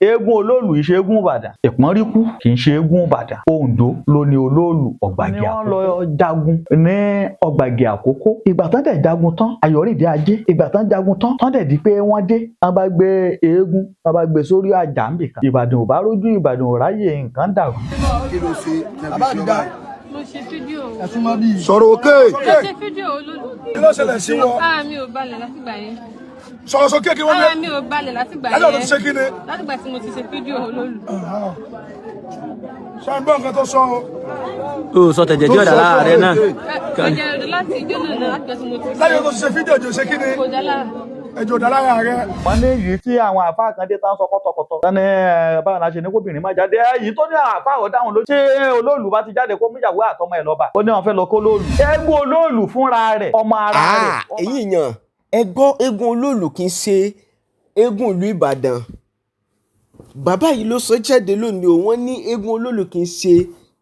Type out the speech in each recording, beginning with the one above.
Eégún olóòlù ìṣe eégún Ìbàdàn, Ìpọ́nríkú kì í ṣe eégún Ìbàdàn, Oǹdó ló ní olóòlù Ọ̀gbàgì àkókò. Ni wọ́n lọ jagun ní Ọ̀gbàgì àkókò. Ìgbà tán dẹ̀ jagun tán, Ayọ̀rìndé Ajé, ìgbà tán jagun tán, tán dẹ̀ di pé wọ́n dé, wọ́n bá gbé eégún, wọ́n bá gbé sórí àjà ńbìkan. Ìbàdàn ò bá rójú, Ìbàdàn ò ráyè, nǹkan dàrú. Kí ló ṣe? Bàbá àdìdá. Mo ṣe fídíò. Ẹ̀sùn máa bí. Sọ̀rọ̀ òkè. Mo ṣe fídíò olóòlù. Kí ló ṣẹlẹ̀ sí wọn? Ara mi ò balẹ̀ látìgbà yẹn. Sọ̀rọ̀ sókè kí wọ́n lé. Ara mi ò balẹ̀ látìgbà Ẹjọ́ tó yẹn. ti ṣe kí ni? Látìgbà tí mo ti ṣe fídíò olóòlù. Ṣé ń gbọ́ nǹkan tó sọ o? O sọ tẹ̀jẹ̀ tí ọ̀dà lára rẹ náà. Ẹ̀jẹ̀ rẹ̀ láti ijó náà náà látìgbà tí mo ti ṣe. Lẹ́yìn tó ti ṣe fídíò jò ṣe kí ni? Kò dá lára. Ẹjọ́ dá lára rẹ. Wọ́n ní èyí tí àwọn àfáà kan dé tán sọ kọ́tọ̀kọ́tọ̀. Wọ́n ní báwo la ṣe ní kóbìnrin má jáde. Èyí tó ní àfáà ò dáhùn ló. Ṣé olóòlù bá ti jáde kó múyàwó àtọmọ ẹ̀ lọ́ba? Ó ní wọn fẹ́ lọ kó lóòlù. Eégún olóòlù fúnra rẹ̀, ọmọ ara rẹ̀. Èyí yàn ẹ gbọ́, eégún olóòlù kì í ṣe eégún ìlú Ìbàdàn. Bàbá yìí ló sọ jáde lónìí o. Wọ́n ní eégún olóòlù kì í ṣe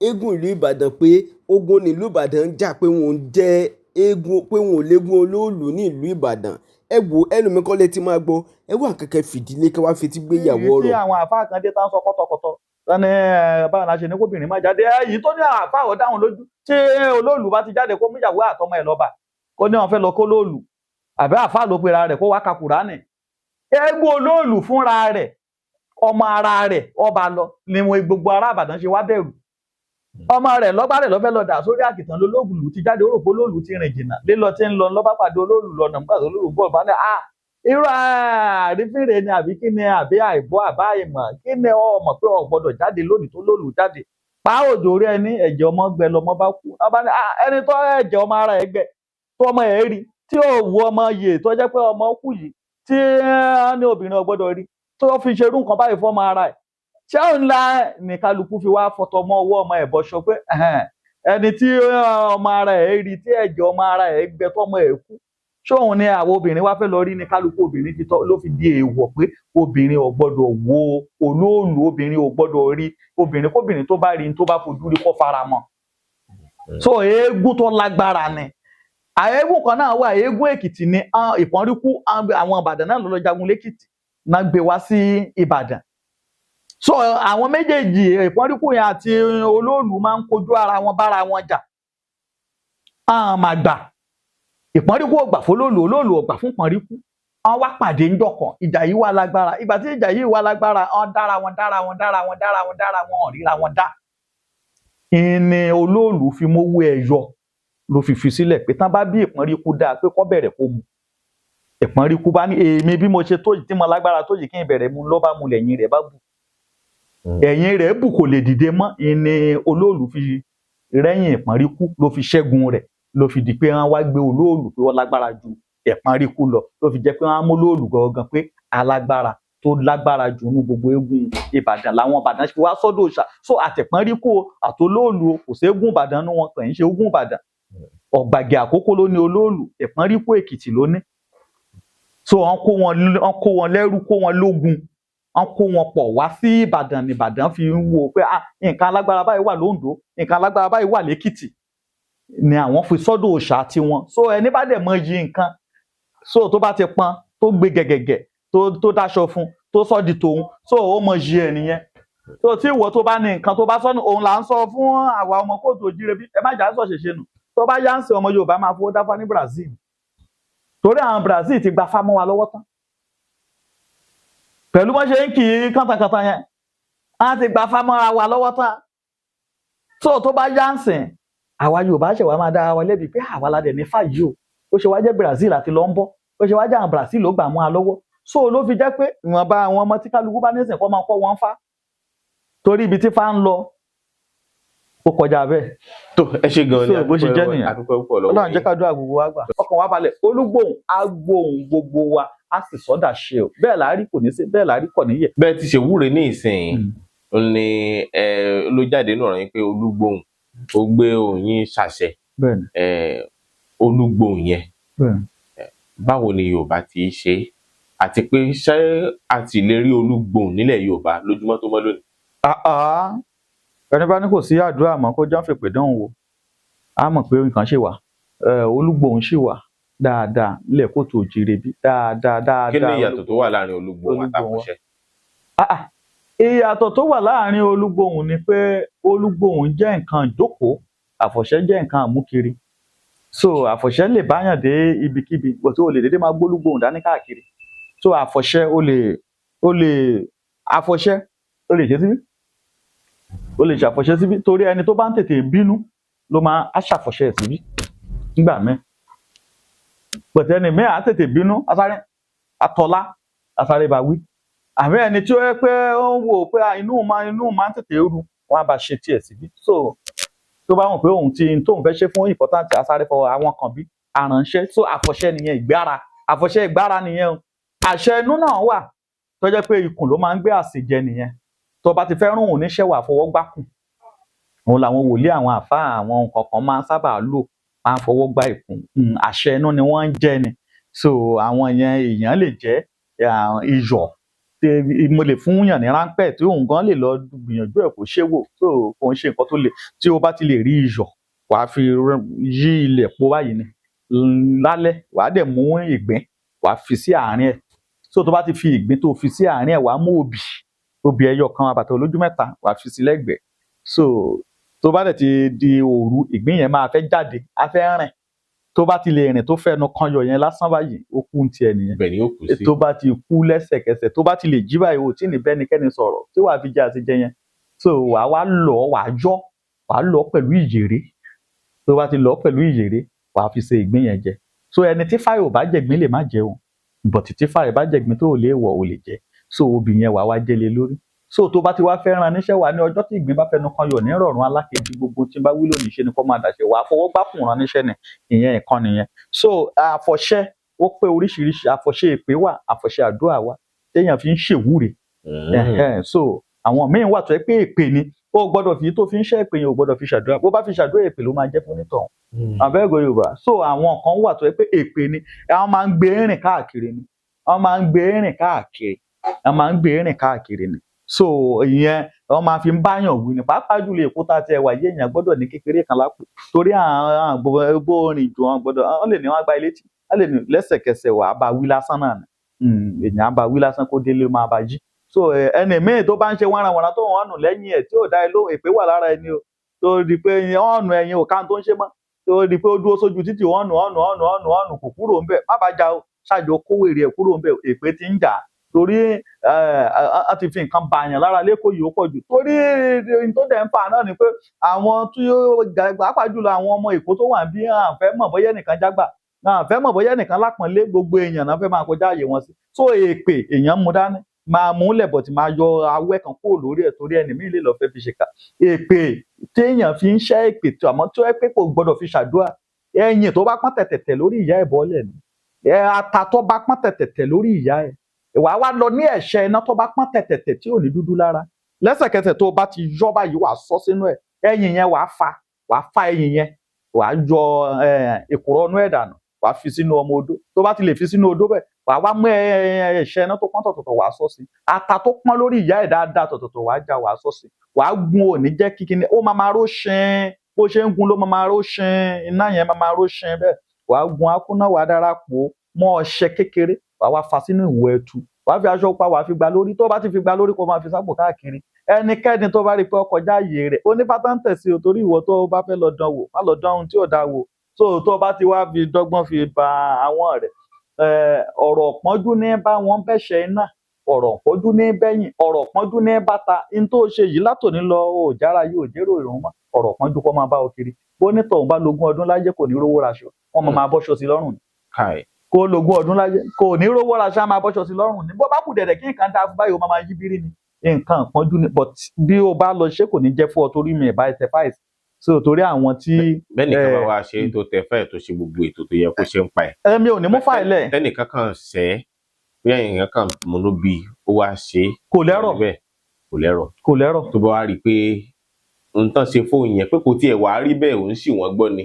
eégún ìlú Ìbàdàn, pé ogun nílùú Ìbàdàn ń jà, pé wọn ò jẹ́ eégún, pé wọn ò léégún olóòlù ní ìlú Ìbàdàn. Ẹ wo ẹnu mi kọ́ létí máa gbọ́. Ẹ wà kẹ̀kẹ́ fìdílé kí wàá fetí gbé ìyàwó Èyí tí ọ̀rọ̀. àwọn àfáà kan dé tán sọ kọ́tọ̀kọ́tọ̀. Wọ́n ní báwo la ṣe ní kóbìnrin má jáde. Èyí tó ní àfáà ò dáhùn lójú. Ṣé olóòlù bá ti jáde kó múyàwó àtọmọ ẹ̀ lọ́ba? Ó ní wọn fẹ́ lọ kó lóòlù. Àbẹ́ àfáà ló pera rẹ̀ kó wá ka Kùránì. Eégún olóòlù fúnra rẹ̀, ọmọ ara rẹ̀ ọba lọ ni wọn gbogbo ará Ìbàdàn ṣe wá bẹ̀rù. Ọmọ rẹ̀ lọ́gbà rẹ̀ lọ́fẹ́ lọ dà sórí àkìtàn lolóògùn ti jáde, ó rò pé olóòlù ti rìn jìnnà lílọ tí ń lọ lọ́ba pàdé olóòlù lọ́nà nígbà tó olóòlù bọ̀ bá ní à irú àrífínre ni àbí kí ni àbí àìbọ́ àbá ìmọ̀ kí ni ọmọ pé o gbọ́dọ̀ jáde lónìí tó lóòlù jáde pa òjò orí ẹni ẹ̀jẹ̀ ọmọ gbẹ lọmọ bá kú. Ọba ní ẹni tó ẹ̀jẹ̀ ọmọ ara ẹ̀ gbẹ tó ọmọ ẹ̀ rí tí ò wú ọmọ yè tó jẹ́ pé ọmọ kú yìí tí ní obìnrin ò gbọ́dọ̀ rí tó fi ṣerú nǹkan báyìí fọ́mọ ara ẹ̀. Ṣé òun la ní kálukú fi wá fọtọ mọ ọwọ́ ọmọ ẹ̀ bọṣọ pé ẹni tí ọmọ ara ẹ̀ rí tí ẹ̀jẹ̀ ọmọ ara ẹ̀ gbẹ tọmọ ẹ̀ kú, ṣé òun ni àwọn obìnrin wá fẹ́ lọ rí? Ní kálukú obìnrin fi tọ́ ló fi di èèwọ̀ pé obìnrin ò gbọ́dọ̀ wo olóòlù, obìnrin ò gbọ́dọ̀ rí, obìnrin kóbìnrin tó bá rí tó bá fojú rí kó fara mọ́. So eégún tó lágbára ni. Eégún kan náà wà, eégún Èkìtì ni Ìpọ́nríkú, àwọn Ìbàdàn náà ló lọ jagun lÉkìtì náà gbé wá sí Ìbàdàn. So àwọn méjèèjì Ìpọ́nríkú yẹn àti olóòlù máa ń kojú ara wọn bára wọn jà. Àmàgbà Ìpọ́nríkú ò gbà fún olóòlù, olóòlù ò gbà fún Ìpọ́nríkú. Wọ́n wá pàdé ńjọ́ kan, ìjà yìí wá lágbára. Ìgbà tí ìjà yìí wá lágbára, wọ́n dára wọn dára wọn dára wọn dára wọn dára wọn, ò ríra wọn dá. Ìní olóòlù fi mówó ẹyọ ló fi fi sílẹ̀ pé tán bá bí Ìpọ́nríkú dáa pé kó bẹ̀rẹ̀ kó mu. Ìpọ́nríkú bá ní èmi bí mo ṣe tó yìí tí mo lágbára tó yìí kí n bẹ̀rẹ̀ mu, ló bá mu lẹ́yìn rẹ̀ bá bù. Ẹ̀yìn rẹ̀ bù kò lè dìde mọ́. Ìní olóòlù fi rẹ́yìn Ìpọ́nríkú ló fi ṣẹ́gun rẹ̀, ló fi di pé wọ́n wá gbé olóòlù pé wọ́n lágbára ju Ìpọ́nríkú lọ, ló fi jẹ́ pé wọ́n á mú olóòlù gangan pé alágbára tó lágbára jù nínú gbogbo eégún Ìbàdàn làwọn Ìbàdàn ṣe wá sọ́dọ̀ òòṣà. So àtẹ̀pọ́nríkú àtolóòlù kò séégún Ìbàdàn nínú wọn, kàn ń ṣe eégún Ìbàdàn. Ọ̀gbàgì àkókò ló ní olóòlù, Ìpọ́nríkú Èkìtì ló ní. So wọ́n kó wọn lẹ́rú, kó wọn lógun, wọ́n kó wọn pọ̀ wá sí Ìbàdàn. Ní Ìbàdàn fi ń wo pé nǹkan alágbára báyìí wà lóńdó, nǹkan alágbára báyìí wà lÉkìtì, ni àwọn fi sọ́dọ̀ òòṣà tiwọn. So ẹni bá dẹ̀ mọ yìí nǹkan, so tó bá ti pọn tó gbé gẹ̀gẹ̀gẹ̀ tó dáṣọ fún tó sọ di tòun, so ó mọ yìí ẹ nìyẹn. So tí ìwọ tó bá ní nǹkan tó bá sọnù, òun là ń sọ fún àwa ọmọ kóòtù òjíire bí ẹ má jà sọ ṣèṣe nù. Tó bá yá ń sìn ọmọ Yorùbá máa fowó dáfá ní Brazil, torí àwọn Brazil ti gba fámọ́ wa lọ́wọ́ tán pẹ̀lú bọ́n ṣe ń kì í kàntàkàntà yẹn, á ti gba fámọ́ wa lọ́wọ́ tán. So tó bá yá ń sìn àwa Yorùbá ṣe wá máa dára wa lẹ́bi pé àwa la dẹ̀ ní fàyè o, ó ṣe wá jẹ́ Brazil àti lọ ń bọ́, ó ṣe wá jẹ́ àwọn Brazil ló gbà mú wa lọ́wọ́. So ló fi jẹ́ pé ìwọ̀nba àwọn ọmọ tí kálukú bá nísìn kọ́ máa kọ́ wọn fá, torí ibi tí fá ń lọ ó kọjá bẹ́ẹ̀. Tó ẹ ṣe gan ni, bó ṣe jẹ́ nìyẹn. àdúpẹ́ púpọ̀ lọ́wọ́ Ọlọ́run jẹ́ ká dúrà gbogbo wa gbà, ọkàn wa balẹ̀. Olúgbòhùn á gbóhùn gbogbo wa, á sì sọ́dà ṣe o, bẹ́ẹ̀ láàrí kò ní sí, bẹ́ẹ̀ láàrí kò ní yẹ. Bẹ́ẹ̀ ti ṣe wúre ní ìsìn ni ẹ ló jáde nínú ọ̀rọ̀ yín pé Olúgbòhùn ó gbé òyìn ṣàṣẹ. Olúgbòhùn yẹn báwo ni Yorùbá ti ṣe, àti pé ṣé a ti lè rí Olúgbòhùn nílẹ̀ Yorùbá lójúmọ́ tó mọ́ lónìí? Ẹni bá ní kò sí àdúrà mọ́ kó jọ́ fèpè dán wò, á mọ̀ pé nǹkan ṣì wà. Olúgbòhùn ṣì wà dáadáa nílẹ̀ kóòtù òjìrè bí dáadáa dáadáa. Kí ni ìyàtọ̀ tó wà láàrin Olúgbòhùn àtàkùnṣe? Ìyàtọ̀ tó wà láàrin olúgbòhùn ni pé olúgbòhùn jẹ́ nǹkan ìjókòó, àfọ̀ṣẹ jẹ́ nǹkan àmúkiri. So àfọ̀ṣẹ lè báyàn dé ibikíbi, but o lè dédé máa gbólúgbòhùn dání káàkiri. So àfọ̀ṣẹ o lè o lè àfọ̀ṣẹ o lè ṣe síbí, o lè ṣàfọ̀ṣẹ síbí, torí ẹni tó bá ń tètè bínú ló máa á ṣàfọ̀ṣẹ síbí nígbà míì. But ẹni míì á tètè bínú, asáré atọ́lá, asáré bá wí. Àmì ẹni tí ó yẹ pé ó ń wò pé inú máa ń tètè ru, wọn á bá ṣe tiẹ̀ síbí. So tó bá wọn pé òun ti tóun fẹ́ ṣe fún important, asáré fọ àwọn kan bí aránṣẹ́. So àfọ̀ṣẹ nìyẹn, ìgbára, àfọ̀ṣẹ ìgbára nìyẹn o. Àṣẹ inú náà wà tó jẹ́ pé ikùn ló máa ń gbé àṣejẹ nìyẹn. Tó bá ti fẹ́ rún òun níṣẹ́, wà fọwọ́ gbákùn. Òun làwọn wòlíì, àwọn àfáà, àwọn nǹkan kan máa ń sábà lò, máa ń fọwọ́ gbá ikùn. Àṣẹ inú ni wọ́n ń jẹ ni. So àwọn yẹn èèyàn lè jẹ́ iyọ̀, mo lè fún yàn ní ráńpẹ́ tí òun gan lè lọ gbìyànjú ẹ̀ kó ṣe wò. So kò ń ṣe nǹkan tó le. Tí o bá ti lè rí iyọ̀, wàá fi yí ilẹ̀ po báyìí ni lálẹ́, wàá dẹ̀ mú ìgbín, wàá fi sí àárín ẹ̀. So tó bá ti fi ìgbín tó fi sí àárín ẹ̀, wàá mú obì ẹyọ kan, àbàtà olójú mẹ́ta, wàá fi sí lẹ́gbẹ̀ẹ́. So tó bá dẹ̀ ti di òru, ìgbín yẹn máa fẹ́ jáde, á fẹ́ rìn. Tó bá ti lè rìn tó fẹ́nu kan yọ yẹn lásán báyìí, ó kú ti ẹ̀ nìyẹn. Ibẹ̀ ni ó kú sí. Tó bá ti kú lẹ́sẹ̀kẹsẹ̀, tó bá ti lè jí báyìí, ò tí ní bẹ́nikẹ́ni sọ̀rọ̀ tí wàá fi jẹ àtijẹ yẹn. So wàá wá lọ, wàá yọ, wàá lọ pẹ̀lú ìyèrè. Tó bá ti lọ pẹ̀lú ìyèrè, wàá fi ṣe ìgbín yẹn jẹ. So ẹni tí fáyọ̀ bá jẹ̀gbín lè má jẹun, but tí fáyọ̀ bá jẹ̀gbín tó lè wọ̀ ò lè jẹ. So obì yẹn wàá wá jẹlé lórí. So tó bá ti wá fẹ́ ran níṣẹ́, wà ní ọjọ́ tí ìgbín bá fẹnu kan yọ̀ ní rọ̀rùn alákejì, gbogbo tí bá wí lónìí ṣe ni kó máa dàṣẹ, wàá fọwọ́ gbákùn ran níṣẹ́ ni. Ìyẹn ìkan nìyẹn. So àfọ̀ṣẹ ó pé oríṣiríṣi. Àfọ̀ṣẹ èpè wà, àfọ̀ṣẹ àdúrà wà téèyàn fi ń ṣèwúre. So àwọn míín wà tó yẹ pé èpè ni, ó gbọ́dọ̀ fi tó fi ń ṣe èpè yẹn, ò gbọ́dọ̀ fi ṣàdúrà. Bó bá fi ṣàdúrà, èpè ló máa jẹ́ fún onítọ̀hún. Àbẹ́gọ̀ Yorùbá. So àwọn kan wà tó yẹ pé èpè ni, àwọn máa ń gbé rìn káàkiri ni, wọ́n máa ń gbé rìn káàkiri, wọ́n máa ń gbé rìn káàkiri ni. So ìyẹn wọ́n máa fi ń báyàn wí ni. Pàápàá jùlọ Èkó tá a ti ẹwà yé, èèyàn gbọ́dọ̀ ní kékeré kan lápò, torí àwọn bó rìn jù, wọ́n gbọ́dọ̀, wọ́n lè ní wọ́n gba ilé tí wọ́n lè ní lẹ́sẹ̀kẹsẹ̀, wàá bá wí lásán náà ni. Èèyàn á bá wí lásán kó délé máa bá jí. So ẹni míì tó bá ń ṣe wánranwànran tó wọ́n nù lẹ́yìn ẹ̀ tí ò dá ẹ lóhùn, èpè wà lára ẹni o. Tó rí i pé ọ̀nù ẹ̀yìn ò ká tó ń ṣe mọ́, tó rí i pé ó dúró sójú títì, wọ́n nù ọ̀nù ọ̀nù ọ̀nù ọ̀nù kò kúrò ńbẹ̀, má bàa jà o, ṣáàjọ kówèrè ẹ̀ kúrò ńbẹ̀, èpè ti ń jà. Torí a ti fi nǹkan bàyàn lára lẹ́kọ̀ọ́ yìí ó pọ̀ jù. Torí tó dẹ̀ ń fà náà ni pé àwọn tí ó pàápàá jùlọ àwọn ọmọ Èkó tó wà bí à ń fẹ́ mọ̀ bóyá ẹnìkan jágbà, à ń fẹ́ mọ̀ bóyá ẹnìkan lápọ̀nlé, gbogbo èèyàn náà fẹ́ máa kọjá àyè wọn sí. So èpè èèyàn mú dání, máa mú lẹ̀bọ̀ tí máa yọ awẹ́ kan kúrò lórí ẹ̀, torí ẹni míì lè lọ fẹ́ fi ṣèkà. Èpè téèyàn fi ń ṣẹ́ èpè tó, àmọ́ tó ẹ pé kò gbọ́dọ̀ fi ṣàdúrà. Ẹyìn tó bá pọ́n tẹ̀tẹ̀tẹ̀ lórí ìyá ẹ̀ bọ́lẹ̀ ni, ata tó bá pọ́n tẹ̀tẹ̀tẹ̀ lórí ìyá ẹ̀, wàá wá lọ ní ẹ̀ṣẹ̀ iná tó bá pọ́n tẹ̀tẹ̀tẹ̀ tí ò ní dúdú lára. Lẹ́sẹ̀kẹsẹ̀ tó bá ti yọ báyìí, wàá sọ sínú ẹ̀, ẹyìn yẹn wàá fa, wàá fa ẹyìn yẹn, wàá yọ èkùrọ́ inú ẹ̀ dànù, wàá fi sínú ọmọ odó. Tó bá ti lè fi sínú odó bẹ́ẹ̀, wàá wá mú ẹ̀ṣẹ̀ iná tó pọ́n tọ̀tọ̀tọ̀, wàá sọ sí. Ata tó pọ́n lórí ìyá ẹ̀ dáadáa tọ̀tọ̀tọ̀, wàá já, wàá sọ sí. Wàá gun, ò ní jẹ́ kíkiní, ó máa máa ró ṣin, bó ṣe ń gun ló máa máa ró ṣin, iná yẹn máa máa ró ṣin bẹ́ẹ̀. Wàá gun akúná, wàá darapọ̀ mọ́ ọṣẹ kékeré, wàá wá fa sínú ìwọ ẹtu, wàá fi aṣọ pa, wàá fi gba lórí. Tó bá ti fi gba lórí, kó máa fi sápò káàkiri. Ẹnikẹ́ni tó bá rí pé ọkọjá ààyè rẹ̀, onífátàǹtẹ̀ sí o, torí ìwọ tó bá fẹ́ lọ dán wò, má lọ dán ohun tí ò dá wò. So tó bá ti wá fi dọ́gbọ́n fi ba àwọn rẹ̀, ọ̀rọ̀ pọ́njú ní bá wọn bẹ́ṣẹ̀ iná, ọ̀rọ̀ pọ́njú ní bẹ́yìn, ọ̀rọ̀ pọ́njú ní bàtà. N tó ṣe yìí látòní lọ, ò jára yóò jérò ìrùn mọ́. Ọ̀rọ̀ pọ́njú kọ́ máa bá ọ kiri. Bó nítọ̀hún bá lógún ọdún láyé, kò ní rówó raṣọ, wọ́n máa bọ́ṣọ sí lọ́rùn ni. Kó lógún ọdún láyé, kò ní rówó raṣọ, á máa bọ́ṣọ sí lọ́rùn ni. Bó bá kù dẹ̀dẹ̀ kí nǹkan dáa fún báyìí, ó máa yí bírí ni. Nǹkan pọ́njú ni, but bí o bá lọ ṣe kò ní jẹ́ fún ọ, torí mi ẹ̀ bá ẹ fáìsì. So torí àwọn tí. Bẹ́ẹ̀nìkan bá wá ṣe tó tẹ fẹ́ẹ̀ tó ṣe gbogbo ètò tó yẹ kó ṣe ń pa ẹ̀. Èmi ò ní mú fáìlẹ̀. Tẹ́nìkan kan ṣẹ́, bóyá èèyàn kan múnú bí ó wá ṣe. Kò lẹ́rọ̀. Kò lẹ́rọ̀. Kò lẹ́rọ̀. Tó bá wá rí i pé nǹkan ṣe fóun yẹn pé kò tiẹ̀ wá rí bẹ́ẹ̀, òun sì wọ́n gbọ́ ni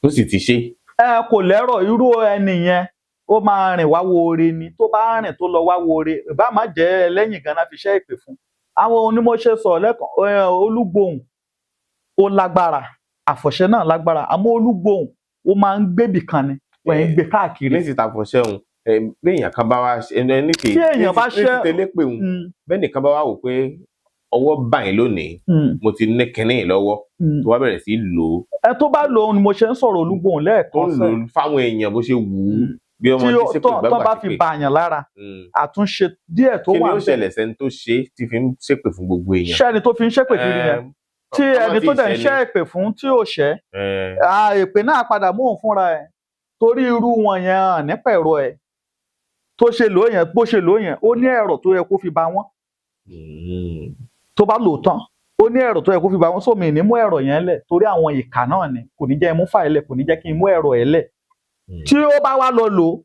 tó sì ti ṣe. Ẹ kò lẹ́rọ̀, irú ẹni yẹn ó máa rìn wá wo ore ni. Tó bá rìn tó lọ wá wo ore, ìbá má jẹ́ ẹlẹ́yìn ganan fi ṣẹ́ ìpè fún. Àwọn onímọ̀ọ́ṣe sọ lẹ́kàn, Olúgbòhùn ó lágbára, àfọ̀ṣẹ náà lágbára, àmọ́ Olúgbòhùn ó máa ń gbébì kan ni, wọ́n ń gbé káàkiri. Ní ti tàfọ̀ṣẹ òun, Bí èèyàn kan bá wá ẹni tí Tí èèyàn bá ṣẹ́- tẹ́lẹ̀ pé òun bẹ́ẹ̀ nìkan bá wá wò pé ọwọ́ báyìí lónìí, mo ti ní kinní yìí lọ́wọ́, tó wá bẹ̀rẹ̀ sí í lò ó, Ẹ tó bá lò ó ni mo ṣe ń sọ̀rọ̀ olúgbòhùn tó lẹ́ẹ̀kan ń lò sẹ́. ó fáwọn èèyàn bó ṣe wù ú, bí ọmọ Tí tí ó ṣépè tán gbàgbà tán bá fi ṣépè. bàyàn lára, àtúnṣe díẹ̀ tó Kí ni wà ó ńbẹ̀. ṣẹlẹ̀ sẹ́ni tó ṣe é tí fi ń ṣépè fún gbogbo èèyàn? Ṣẹ́ni tó fi ń ṣépè kiri yẹn, tí ẹni tó dẹ̀ ń ṣẹ́ èpè fún tí ò ṣẹ́, èpè náà padà mú òun fúnra ẹ̀, torí irú wọn yẹn hàn nípa ẹ̀rọ ẹ̀ tó ṣe lò yẹn, bó ṣe lò yẹn, ó ní ẹ̀rọ tó yẹ kó fi ba wọ́n. Tó bá lò tán, ó ní ẹ̀rọ tó yẹ kó fi ba wọ́n. Sómi ní mú ẹ̀rọ yẹn lẹ̀ torí àwọn ìkà náà ni kò ní jẹ́ mú fàìlẹ̀ lẹ̀, kò ní jẹ́ kí n mú ẹ̀rọ ẹ̀ lẹ̀. Tí ó bá wá lọ lò ó,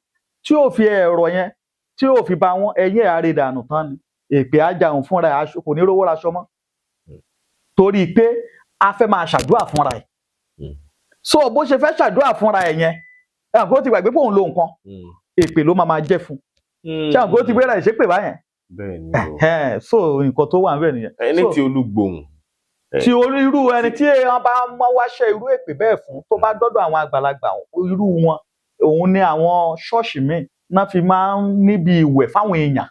tí ò fi ẹ̀rọ yẹn tí ò fi ba wọ́n, ẹ̀yìn ẹ̀ àrè dànù tán ni èpè ajá òun fúnra ẹ̀, kò ní rówó raṣọ mọ́, torí pé a fẹ́ máa ṣàdúrà fúnra ẹ̀. So bó ṣe fẹ́ ṣàdúrà fúnra ẹ̀ yẹn, ẹ̀ kó ti gbàgbé pé òun lo nǹkan, èpè ló máa máa jẹ́ fún un. Ṣé àwọn kó ti gbéra ìṣépè báyẹn? Bẹ́ẹ̀ ni o. Ẹ̀hẹ́n, so nǹkan tó wà níbẹ̀ nìyẹn. Ẹni So, tí olúgbòhùn tí irú ẹni tí wọn bá mọ wáṣẹ irú èpè bẹ́ẹ̀ fún, tó bá dọ́dọ̀ àwọn àgbàlagbà irú wọn, òun ni àwọn ṣọ́ọ̀ṣì míì náà fi máa ń níbi ìwẹ̀ fáwọn èèyàn.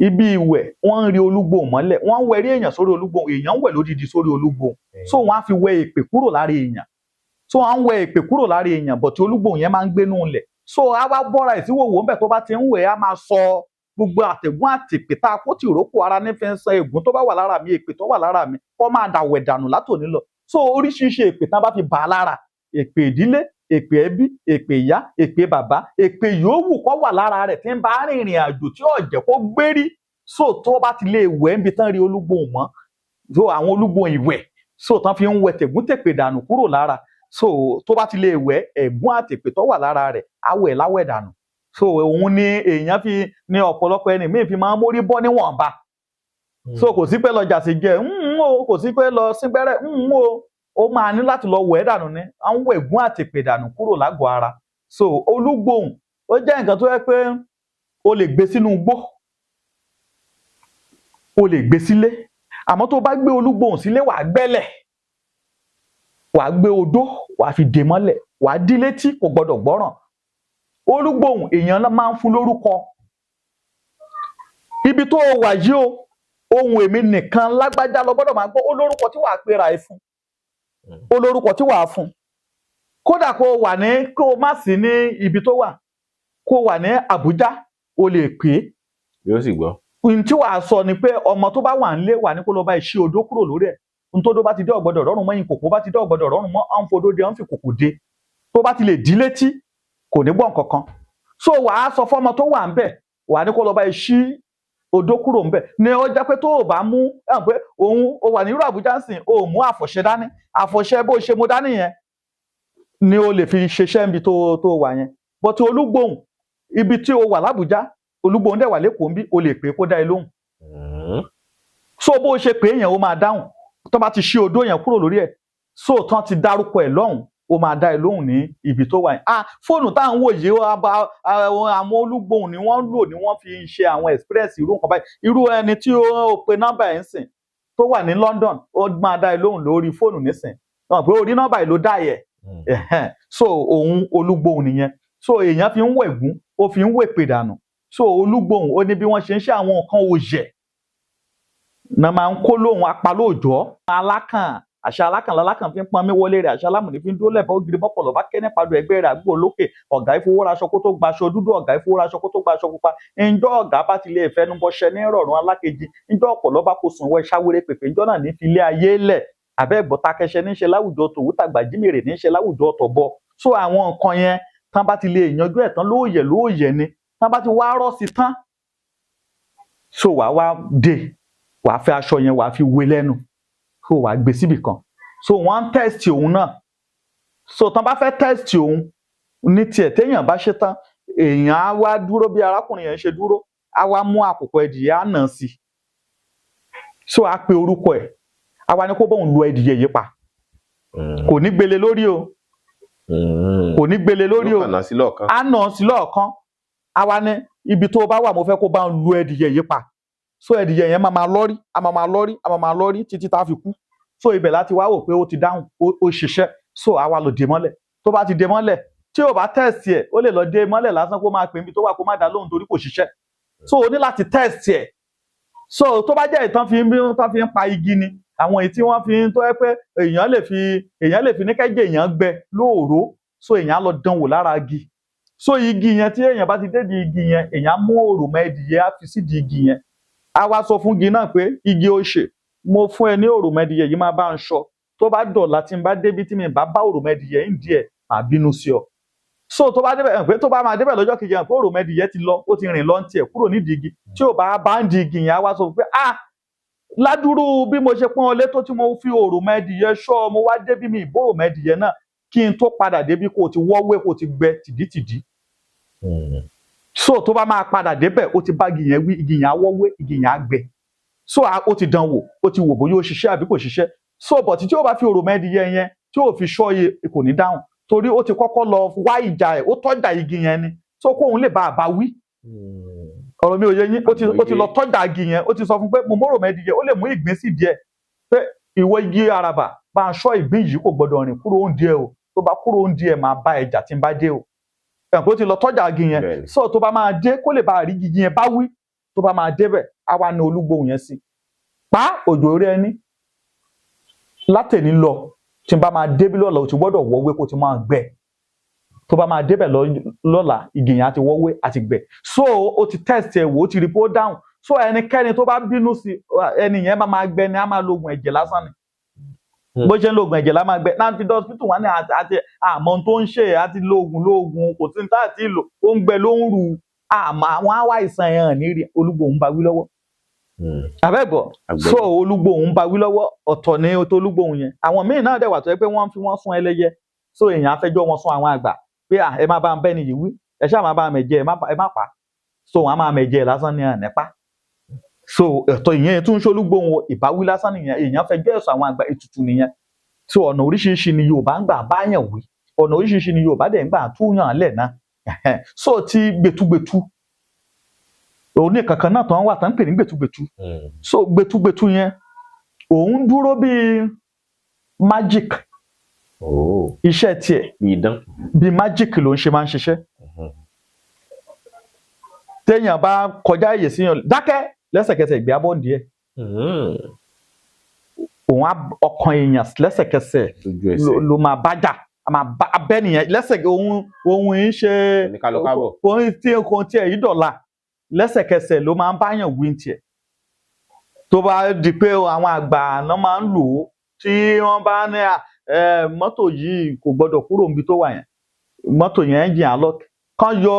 Ibi ìwẹ̀, wọ́n ń rí olúgbòhùn mọ́lẹ̀, wọ́n ń wẹrí èèyàn sórí olúgbòhùn, èèyàn ń wẹ̀ lódidi sórí olúgbòhùn. So wọ́n á fi wẹ èpè kúrò lára èèyàn. So wọ́n á ń wẹ èpè kúrò lára èèyàn, bọ̀ tí olúgbòhùn yẹn máa ń gbénú ilẹ̀. So á wá bọ́ra ẹ̀ sí wòwò ńbẹ̀, tó bá ti ń wẹ̀, á máa sọ gbogbo àtẹ̀gún àtìpè tá a kó tì rókò ara ní fi ń san ègún tó bá wà lára mi, èpè tó wà lára mi, kó máa dàwẹ̀ dànù látòní lọ. So oríṣiríṣi èpè tán bá fi bà á lára, èpè ìdílé, èpè ẹbí, èpè ìyá, èpè bàbá, èpè yòówù kó wà lára rẹ̀ tí ń bá rìnrìn àjò tí ò jẹ́ kó gbérí, so tó bá ti lè wẹ̀ níbi tán rí olúgbòhùn mọ́, so àwọn olúgbòhùn ìwẹ̀, so tán fi ń wẹ̀ tẹ̀gúntèpè dànù kúrò lára, so tó bá ti lè wẹ̀, ẹ̀gún àtèpè tó wà lára rẹ̀ á wẹ̀ láwẹ̀ dànù. So òun ni èèyàn fi ní ọ̀pọ̀lọpọ̀ ẹni míì fi máa ń mórí bọ́ níwọ̀nba. So kò sí pé lọ jàsí jẹ ń o, kò sí pé lọ síngbẹ́rẹ́ ń o, ó máa ní láti lọ wẹ̀ dànù ni, à ń wẹ̀ ẹ̀gún àtèpè dànù kúrò lágọ̀ọ́ ara. So olúgbòhùn ó jẹ́ nǹkan tó yẹ pé o lè gbé sínú igbó, o lè gbé sílé, àmọ́ tó bá gbé olúgbòhùn sílé, wàá gbẹ́lẹ̀, wàá gbé odó, wàá fi dè mọ́lẹ̀, wàá dí létí, kò gbọdọ̀ gbọ́ràn. Olúgbòhùn èèyàn náà máa ń fún lórúkọ. Ibi tó o wà yìí o, ohun èmi nìkan lágbájá lọ gbọ́dọ̀ máa gbọ́. Ó lórúkọ tí wàá pera ẹ fún, ó lórúkọ tí wàá fún. Kódà kó o wà ní, kó o má sí ní ibi tó wà, kó o wà ní Àbújá, o lè pè é, Yóò sì gbọ́. Ohun tí wàá sọ ni pé ọmọ tó bá wà nílé wà ní kó lọ bá iṣẹ́ odó kúrò lórí ẹ̀. Ohun tó dó bá ti dé ọ̀gbọ́dọ̀ rọrùn mọ́, ìkòkò bá ti dé ọ̀gbọ́dọ̀ rọrùn mọ́, à ń fodó dé, à ń fi kòkò dé. Tó bá ti lè dí létí, kò ní gbọ́ nǹkan kan. So wàá sọ fọ́mọ tó wà ńbẹ̀, wàá ní kó lọ bá iṣẹ́ odó kúrò ńbẹ̀. Ni ó jẹ́ pé tó o bá mú ẹ̀ pé òun o wà ní irú Àbújá ń sìn, o ò mú àfọ̀ṣẹ dání. Àfọ̀ṣẹ bó ṣe mú dání yẹn ni o lè fi ṣiṣẹ́ níbi tó wà yẹn. But olúgbòhùn, ibi tí o wà l'Ábújá, olúgbòhùn dẹ̀ wà lẹ́kọ̀ọ́ ńbí, o lè pè é kó dá ẹ lóhùn. So bó ṣe pè é yẹn, ó máa dáhùn. Tó bá ti ṣí odó yẹn kúrò lórí ẹ̀, so tán ti dárúkọ ẹ̀ lọ́hùn, ó máa dá ẹ lóhùn ní ibi tó wà yẹn. Ah, fóònù tá à ń wò yìí, àwọn olúgbòhùn ni wọ́n ń lò, ni wọ́n fi ń ṣe àwọn express irú nǹkan báyìí. Irú ẹni tí ó pe nọ́mbà ẹ̀ ń sìn tó wà ní London, ó máa dá ẹ lóhùn lórí fóònù nísìn. Wọn pé orí nọ́mbà yìí ló dá yẹ. Ẹ̀hẹ́n. So òun olúgbòhùn nìyẹn. So èèyàn fi ń wẹ̀gún, ó fi ń wèpè dànù. So olúgbòhùn ó ní bí wọ́n ṣe ń ṣe àwọn nǹkan òòyẹ̀ na máa ń kó lóhùn apalóòjọ́ alákàn, àṣà alákàn lálákàn fi ń pọnmi wọlé rẹ̀, àṣà alámùní fi ń dúró lẹ́bàá ògiri, bọ́pọ̀lọ́ bá kẹ́ nípa ẹgbẹ́ rẹ̀ àgbò lókè. Ọ̀gá ìfowóraṣọ kó tó gbaṣọ dúdú, ọ̀gá ìfowóraṣọ kó tó gbaṣọ pupa. Ǹjọ́ ọ̀gá bá ti lè fẹnubọṣẹ ní rọ̀rùn alákejì, ǹjọ́ ọ̀pọ̀lọ́ bá kó sùn wọ ṣáwéré pèpè, ǹjọ́ náà ní filé ayé lẹ̀. Àbẹ́ ẹ̀gbọ́ta kẹsẹ ní ṣe láwùjọ tòwútàgbà, jímèrè ní ṣe láwùjọ tọ̀bọ. So àwọn nǹkan yẹn tán bá ti lè yanjú ẹ̀ tán lóòyẹ̀ lóòyẹ̀ ni tán bá ti wá rọ́ sí tán, so wàá wá dé, wàá fẹ́ aṣọ yẹn, wàá fi wé lẹ́nu, so wàá gbé síbì kan. So wọ́n ń test òun náà. So tán bá fẹ́ test òun ní tiẹ̀, téèyàn bá ṣe tán, èèyàn á wá dúró bí arákùnrin yẹn ṣe dúró, á wá mú àkùkọ ẹdìyẹ, á nà sí. So á pe orúkọ ẹ̀, á wá ní kó bóun lu ẹdìyẹ yìí pa. Kò ní gbélé lórí o, kò ní gbélé lórí o. Yóò kàn ná sí lọ́ọ̀kan. Á nà sí lọ́ọ̀kan, á wá ní ibi tó bá wà, mo fẹ́ kó bá ń lu ẹdìyẹ yìí pa. So ẹdìyẹ yẹn máa máa lọ́rí, á máa máa lọ́rí, á máa máa lọ́rí títí tá a fi kú. So ibẹ̀ láti wá wò pé ó ti dáhùn, ó ṣiṣẹ́. So á wá lọ dè mọ́lẹ̀. Tó bá ti dè mọ́lẹ̀, Tí o bá test ẹ̀, ó lè lọ dé mọ́lẹ̀ lásán, kó máa pè mí tó wà, kó má dá lóhùn torí kò ṣiṣẹ́. So o ní láti test ẹ̀. So tó bá jẹ́ ìtàn fi ń bí tán fi ń pa igi ni, àwọn èyí tí wọ́n fi ń tó ẹ pé èèyàn lè fi ní kẹ́jẹ́ èèyàn gbẹ lóòró. So èèyàn á lọ dán wò lára igi. So igi yẹn, tí èèyàn bá ti dédi igi yẹn, èèyàn á mú òròmọ ẹdìyẹ, á fi sídìí igi yẹn. Á wá sọ fún igi náà pé, "Igi ó ṣe, mo fún ẹ ní òròmọ ẹdìyẹ yìí, máa bá ń ṣọ. Tó bá dọ̀la, tí n bá débi tí mi bá bá òròmọ ẹdìyẹ ń díẹ̀, màá bínú sí ọ." So tó bá débẹ̀ ẹ̀ pé tó bá máa débẹ̀ lọ́jọ́ kejì ẹ̀ pé òròmọ ẹdìyẹ ti lọ, ó ti rìn lọ ń tiẹ̀ kúrò nídìí igi. Tí ò bá bá ń di igi yẹn, á wá sọ pé, "Ah, ládùúrú bí mo ṣe pọ́n ọ lé tó, tí mo fi òròmọ ẹdìyẹ ṣọ́ ọ, mo wá débi mi ìbòròmọ ẹdìyẹ náà, kí n tó padà débi, kó o ti wọ́wé, kó o ti gbẹ tìdítìdí." So tó bá máa padà débẹ̀, ó ti bá igi yẹn wí, igi yẹn á wọ́wé, igi yẹn á gbẹ. So ó ti dán wò, ó ti wò bóyá ó ṣiṣẹ́ àbí kò ṣiṣẹ́. So but tí ó bá fi òròmọ ẹdìyẹ yẹn, tí ó fi ṣọ́ iye, kò ní dáhùn torí ó ti kọ́kọ́ lọ wá ìjà ẹ̀, ó tọ́jà igi yẹn ni. So kóun lè bá a bá wí. Ọ̀rọ̀ mi ò yé yín? Ó ti lọ tọ́jà igi yẹn, ó ti sọ fún pé mo mórò mẹ́dìyẹ, ó lè mú ìgbín sí díẹ̀ pé, "Ìwọ igi àràbà, bá a ṣọ́ ìgbín yìí, kò gbọdọ̀ rìn kúrò ń díẹ̀ o. Tó bá kúrò ń díẹ̀, máa bá ẹja tí ń bá dé o." Ẹ̀ pé ó ti lọ tọ́jà igi yẹn. So tó bá máa dé, kó lè bá a rí igi yẹn bá wí. Tó bá máa débẹ̀, á wá ní olúgbòhùn yẹn sí pa òjò orí ẹni látẹ̀ní lọ. Tí n bá máa débí lọ́la, o ti gbọ́dọ̀ wọ́wé, kó ti máa gbẹ. Tó bá máa débẹ̀ lọ́la, igi yẹn á ti wọ́wé, á ti gbẹ. So ó ti test ẹ̀ wò, ó ti rí pé ó dáhùn. So ẹnikẹ́ni tó bá bínú sí ẹni yẹn, máa gbẹ ni, á máa lo oògùn ẹ̀jẹ̀ lásán ni. Bó ṣe ń lo oògùn ẹ̀jẹ̀ lá máa gbẹ náà. Fi dé hospital, wọn ní àti àmọ́ ohun tó ń ṣe, àti lo oògùn, lo oògùn, kò sí ní tá àti lò, ó ń gbẹ ló ń rù. Àmọ́ àwọn á wá ìsàn ẹ̀ hàn ní rí. Olúgbòhùn bá wí lọ́wọ́ àbẹ́gbọ̀. Àgbọ́yé. So olúgbòhùn bá wí lọ́wọ́, ọ̀tọ̀ ní tó olúgbòhùn yẹn. Àwọn míì náà dẹ̀ wà tó yẹ pé wọ́n fi wọ́n sún ẹlẹ́yẹ. So èèyàn á fẹjọ́ wọn sún àwọn àgbà pé, "À, ẹ má bá ń bẹ́ni yìí wí, ẹ ṣáà má bá ń mẹ̀jẹ, ẹ má pa á." So wọn á máa mẹ̀jẹ lásán ní ànípa. So ẹ̀tọ́ ìyẹn tún ń ṣolúgbòhùn ìbáwí lásán nìyẹn, èèyàn fẹjọ́ ẹ̀sùn àwọn àgbà, ètùtù nìyẹn. So ọ̀nà oríṣiríṣi ni Yorùbá ń gbà báyàn wí, ọ̀nà oríṣiríṣi ni Yorùbá dẹ̀ ń gbà túyàn lẹ̀ náà. So ti gbẹtugbẹtu, òní kankan náà tó ń wà tó ń pè ní gbẹtugbẹtu. So gbẹtugbẹtu yẹn, òun dúró bíi magic. Iṣẹ́ tiẹ̀ Bí idán. Bíi magic ló ń ṣe, máa ń ṣiṣẹ́. Téèyàn bá kọjá èyè síyàn, dákẹ́, lẹ́sẹ̀kẹsẹ̀ ìgbé abọ́ǹdì ẹ̀. Òun á ọkàn èèyàn lẹ́sẹ̀kẹsẹ̀ Lójú ẹsẹ̀. Ló máa bá jà, a máa bá abẹ́ nìyẹn lẹ́sẹ̀. Òun ń ṣe Oníkálọ kábọ̀. Òun tí nǹkan tiẹ̀ yìí dọ̀la, lẹ́sẹ̀kẹsẹ̀ ló máa ń báyàn wí tiẹ̀. Tó bá di pé àwọn àgbà náà máa ń lò ó, tí wọ́n bá ní à, ẹ, mọ́tò yìí kò gbọ́dọ̀ kúrò níbi tó wà yẹn, mọ́tò yẹn engine alọ́k, kán yọ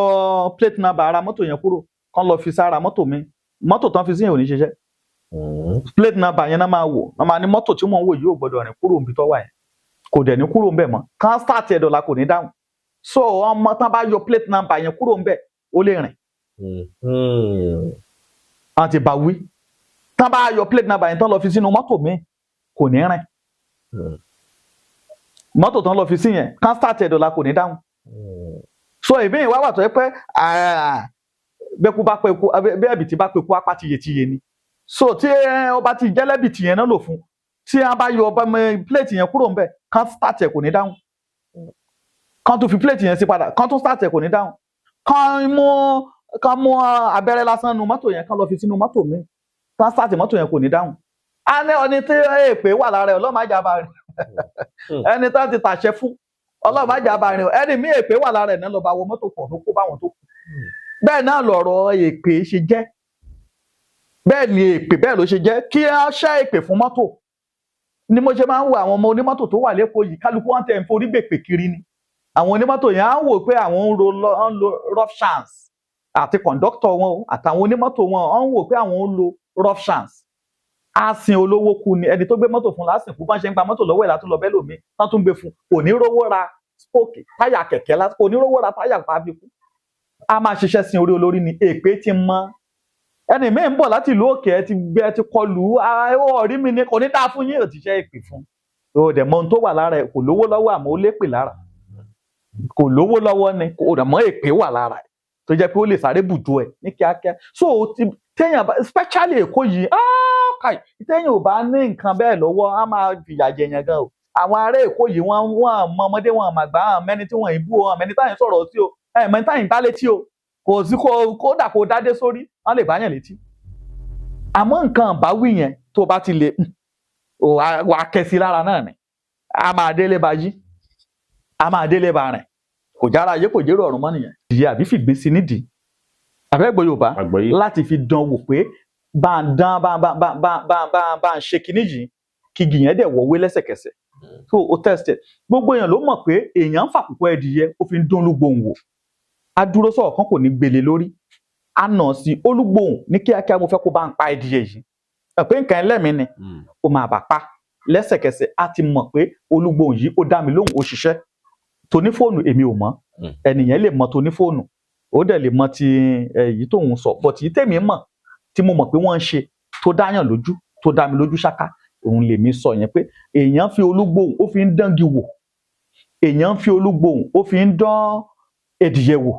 plate number ara mọ́tò yẹn kúrò, kán lọ fi sára mọ́tò mi, mọ́tò tán fi sí yẹn ò ní ṣiṣẹ́. Plate number yẹn náà máa wò, wọ́n máa ní mọ́tò tí mò ń wò yìí ò gbọ́dọ̀ rìn kúrò níbi tó wà yẹn, kò dẹ̀ ní kúrò ńbẹ̀ mọ́. Kán start ẹ̀ dọ̀la, kò ní dáhùn. So ọmọ tán bá yọ plate number yẹn kúrò ńbẹ̀, ó lè rìn. Wọ́n ti bá wí. Tán bá yọ plate number yẹn, tán lọ fi sínú mọ́tò mi, kò ní rìn. Mọ́tò tán lọ fi sí yẹn, kán start ẹ̀ dọ̀la, kò ní dáhùn. So ìbí ìwá wà tó yẹ pé bẹ́kú bá pẹ́ kú, bẹ́ẹ̀ bìtì bá pẹ́ kú, apá tiyetiye ni. So tí ọba ti jẹ́lẹ́bìtì yẹn náà lò fún, tí a bá yọ ọba plate yẹn kúrò ńbẹ̀, kán start ẹ̀, kò ní dáhùn. Kán tún fi plate yẹn sí padà, kán tún start ẹ̀, kò ní dáhùn. Kán mú abẹ́rẹ́ lásán nu mọ́tò yẹn, kán lọ fi sínú mọ́tò mi, kán start mọ́tò yẹn, kò ní dáhùn. A ní ọni tí èpè wà lára ẹ̀, ọlọ́mọ àjàbá rẹ̀, ẹni tá ti tàṣẹ fún, ọlọ́mọ àjàbá rẹ̀, ẹni mí èpè wà lára ẹ̀ náà lọ́ba wọ mọ́tò pọ̀, ló kó báwọn tó kù. Bẹ́ẹ̀ náà lọ̀rọ̀ èpè ṣe jẹ́, bẹ́ẹ̀ ni èpè, bẹ́ẹ̀ ló ṣe jẹ́ kí á ṣẹ́ èpè fún mọ́tò. Ni mo ṣe máa ń wo àwọn ọmọ onímọ́tò tó wà lẹ́kọ̀ọ́ yìí, kálukú wọn tẹ̀ ń forí gbèpè kiri ni. Àwọn onímọ́tò yẹn á wò pé àwọn ń lo rough chance, àti kọ̀ǹdọ́tọ̀ wọn o, àtàwọn onímọ́tò wọn á ń wò pé àwọn ń lo rough chance, á sin olówó kú ni. Ẹni tó gbé mọ́tò fún lásìkò, bá ń ṣe ń gba mọ́tò lọ́wọ́ ẹ̀ látún lọ bẹ́ẹ̀ lómi tán tún gbé fún, kò ní rówó ra spoke táyà kẹ̀kẹ́, kò ní rówó ra táyà tàbí kú. A máa ṣiṣẹ́ sin orí olórí ni. Èpè ti mọ́ ẹni míì ń bọ̀ láti ìlú òkè, ẹ ti gbé, ẹ ti kọlù ú, ọ̀rí mi ni, kò ní dáa fún yín, ò ti ṣe èpè fún o. Dẹ̀ mọ ohun tó wà lára ẹ̀, kò lówó lọ́wọ́, àmọ́ ó lépè lára. Kò lówó lọ́wọ́ ni, kò dẹ̀ mọ́ èpè wà lára ẹ̀ tó jẹ́ pé ó lè sáré bùjọ ẹ̀ ní kíákíá. So ti téèyàn bá, especially Èkó yìí, ah, kai, téèyàn ò bá ní nǹkan bẹ́ẹ̀ lọ́wọ́, á máa fìyà jẹyàn gan o. Àwọn ará Èkó yìí wọ́n mọ ọmọdé, wọn àmàgbà, àwọn mẹ́ni tí wọ́n ìbú, àwọn mẹ́ni táyìn sọ̀rọ̀ sí o, ẹ̀ mẹ́ni táyìn bá létí o, kò sí kódà kó dádé sórí, wọ́n lè báyàn létí. Àmọ́ nǹkan àbáwí yẹn tó bá ti lè wà á kẹsí lára náà ni, a máa délé ba yí, a máa délé ba rìn, kò jára ayé kò jérò ọ̀run mọ́ nìyẹn. Ìyá àbí fìgbé sí nídìí àbẹ́gbọ̀ Yorùbá láti fi dán wò pé bá ń dán bá bá bá bá bá bá bá ń ṣe kinní yìí, kígi yẹn dẹ̀ wọ̀wé lẹ́sẹ̀kẹsẹ̀. So o test ẹ̀. Gbogbo èèyàn ló mọ̀ pé èèyàn ń fàkùkọ ẹdìyẹ ó fi ń dún Olúgbòhùn wò. A dúró sọ̀rọ̀ kan kò ní gbélé lórí, a nà sí Olúgbòhùn ní kíákíá, mo fẹ́ kó bá ń pa ẹdìyẹ yìí, ẹ pé nǹkan ẹlẹ́mìí ni ó máa bà pa lẹ́sẹ̀kẹsẹ̀. A ti mọ̀ pé Olúgbòhùn yìí ó dá mi lóhùn, ó ṣiṣẹ́. Toní fóònù èmi ò mọ̀, ẹnìyẹn lè mọ̀ toní fóònù, ó dẹ̀ lè mọ̀ ti èyí tóun sọ, but èyí tèmi mọ̀ tí mo mọ̀ pé wọ́n ń ṣe tó dáyàn lójú, tó dá mi lójú ṣáká, òun lèmi sọ yẹn pé èèyàn fi Olúgbòhùn ó fi ń dángi wò, èèyàn fi Olúgbòhùn ó fi ń dán ẹdìyẹ wò,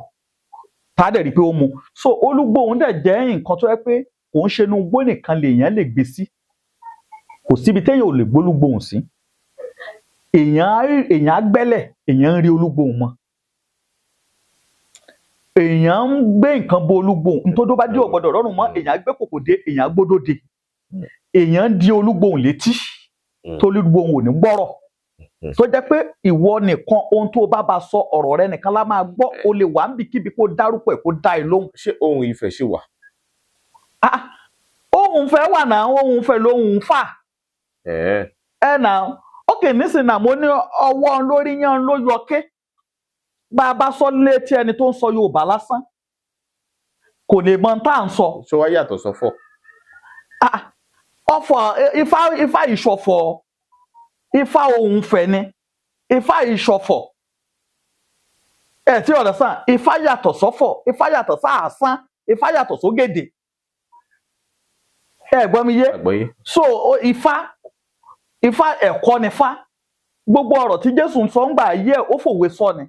tá a dẹ̀ rí i pé ó mu. So Olúgbòhùn dẹ̀ jẹ́ nǹkan tó yẹ pé kò ń ṣe inú igbó nìkan lèèyàn lè gbé sí, kò síbi téèyàn ò lè gbólúgbòhùn sí. Èèyàn á gbẹ́lẹ̀, èèyàn ń rí Olúgbòhùn mọ́, èèyàn ń gbé nǹkan bo Olúgbòhùn, nítorí ó bá dé ò gbọ́dọ̀ rọrùn mọ́, èèyàn á gbé kòkò dé, èèyàn á gbódò dé, èèyàn ń di Olúgbòhùn létí tó Olúgbòhùn ò ní gbọ́rọ̀, tó jẹ́ pé ìwọ nìkan ohun tó bá bá sọ ọ̀rọ̀ rẹ nìkan lá máa gbọ́, o lè wà níbikíbi kó dárúkọ ẹ̀ kó dá ẹ lóhùn. Ṣé ohun ìfẹ́ ṣì wà? Ohun fẹ́ wà náà, ohun fẹ́ lóhùn fà. Ẹ náà ókè nísìnyí náà, mo ní ọwọ́ lórí yán ló yọké, bá a bá sọ létí ẹni tó ń sọ Yorùbá lásán kò lè mọ tá à ń sọ. Ṣé wàá yàtọ̀ sọ́fọ̀? Ọ̀fọ̀ ifá ìṣọ̀fọ̀, ifá ohun fẹ́ ni, ifá ìṣọ̀fọ̀. Ẹ tí ọ̀rẹ́ sàn, ifá yàtọ̀ sọ́fọ̀, ifá yàtọ̀ sáàsán, ifá yàtọ̀ sógèdè. Ẹ gbọ́ mi yé? So ifá ẹ̀kọ́ ni fá. Gbogbo ọ̀rọ̀ tí Jésù ń sọ ń gbà yẹ ó fòwe sọ ni.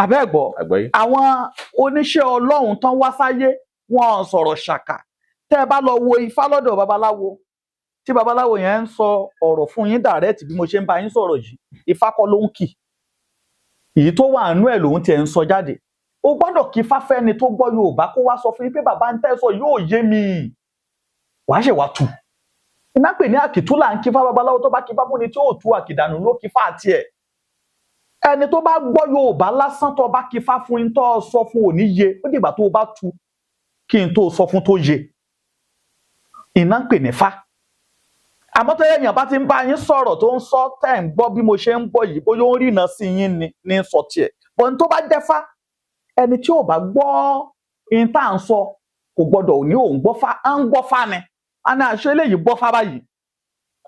Àbẹ́ẹ̀gbọ́, àwọn oníṣẹ́ Ọlọ́run tán wá sáyé wọn sọ̀rọ̀ ṣàkà. Tẹ́ ẹ bá lọ wo ifá lọ́dọ̀ babaláwo, tí babaláwo yẹn ń sọ ọ̀rọ̀ fún yín dàrẹ́tì bí mo ṣe ń bá yín sọ̀rọ̀ yìí, ifá kọ́ ló ń kì. Èyí tó wà nínú ẹ̀ lòun tiẹ̀ ń sọ jáde. O gbọ́dọ̀ kí fáfẹ́ni tó gbọ́ Yorùbá kó wá sọ fún yín pé bàbá ń tẹ́ sọ yóò yé mi. Wàá ṣe wá tù. Iná pè ní àkìtú là ń kí fá babaláwo tó bá kí fá fúnni tí ó tú àkìdànù ló kí fá àti ẹ̀. Ẹni tó bá gbọ́ Yorùbá lásán tó bá kí fá fún yín tó sọ fún òní yé, ó dìgbà tó bá tú kí n tó sọ fún tó yé. Iná pè ní fá. Àmọ́ tó yẹ èèyàn bá ti ń bá yín sọ̀rọ̀ tó ń sọ tẹ́ ń gbọ́ bí mo ṣe ń gbọ́ yìí, bóyá ó ń rìnà sí yín ni sọ tiẹ̀. Bọ́n tó bá jẹ́ fá, ẹni tí ò bá gbọ́ ihun tá à ń sọ kò gbọ́dọ̀ ní òun gbọ́ fá, à ń gbọ́ fá ni. A ní àṣẹ eléyìí gbọ́ fá báyìí.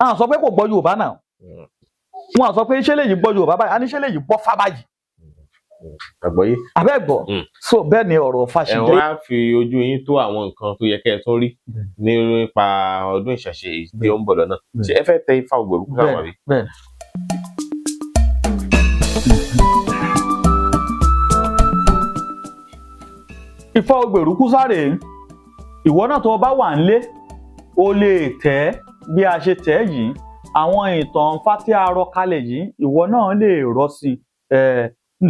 À ń sọ pé kò gbọ́ Yorùbá náà. Wọ́n sọ pé ṣé eléyìí gbọ́ Yorùbá báyìí, a ní ṣé eléyìí gbọ́ fá báyìí. Àgbọ́yé. Àbẹ́ẹ̀gbọ́. So bẹ́ẹ̀ ni ọ̀rọ̀ Ifá ṣe jẹ́. Ẹ wá fi ojú yín tó àwọn nǹkan tó yẹ kẹ́ ẹ tún rí nípa ọdún ìṣẹ̀ṣe tí ó ń bọ̀ lọ́nà. Ṣé ẹ fẹ́ tẹ ifá Ògbèrúkú sáwọn àbí? Bẹ́ẹ̀. Ifá Ògbèrúkú sáré, ìwọ náà tó bá wà nílé, o lè tẹ̀ bí a ṣe tẹ̀ yìí, àwọn ìtàn Ifá tí a rọ kalẹ̀ yìí, ìwọ náà lè rọ sí i.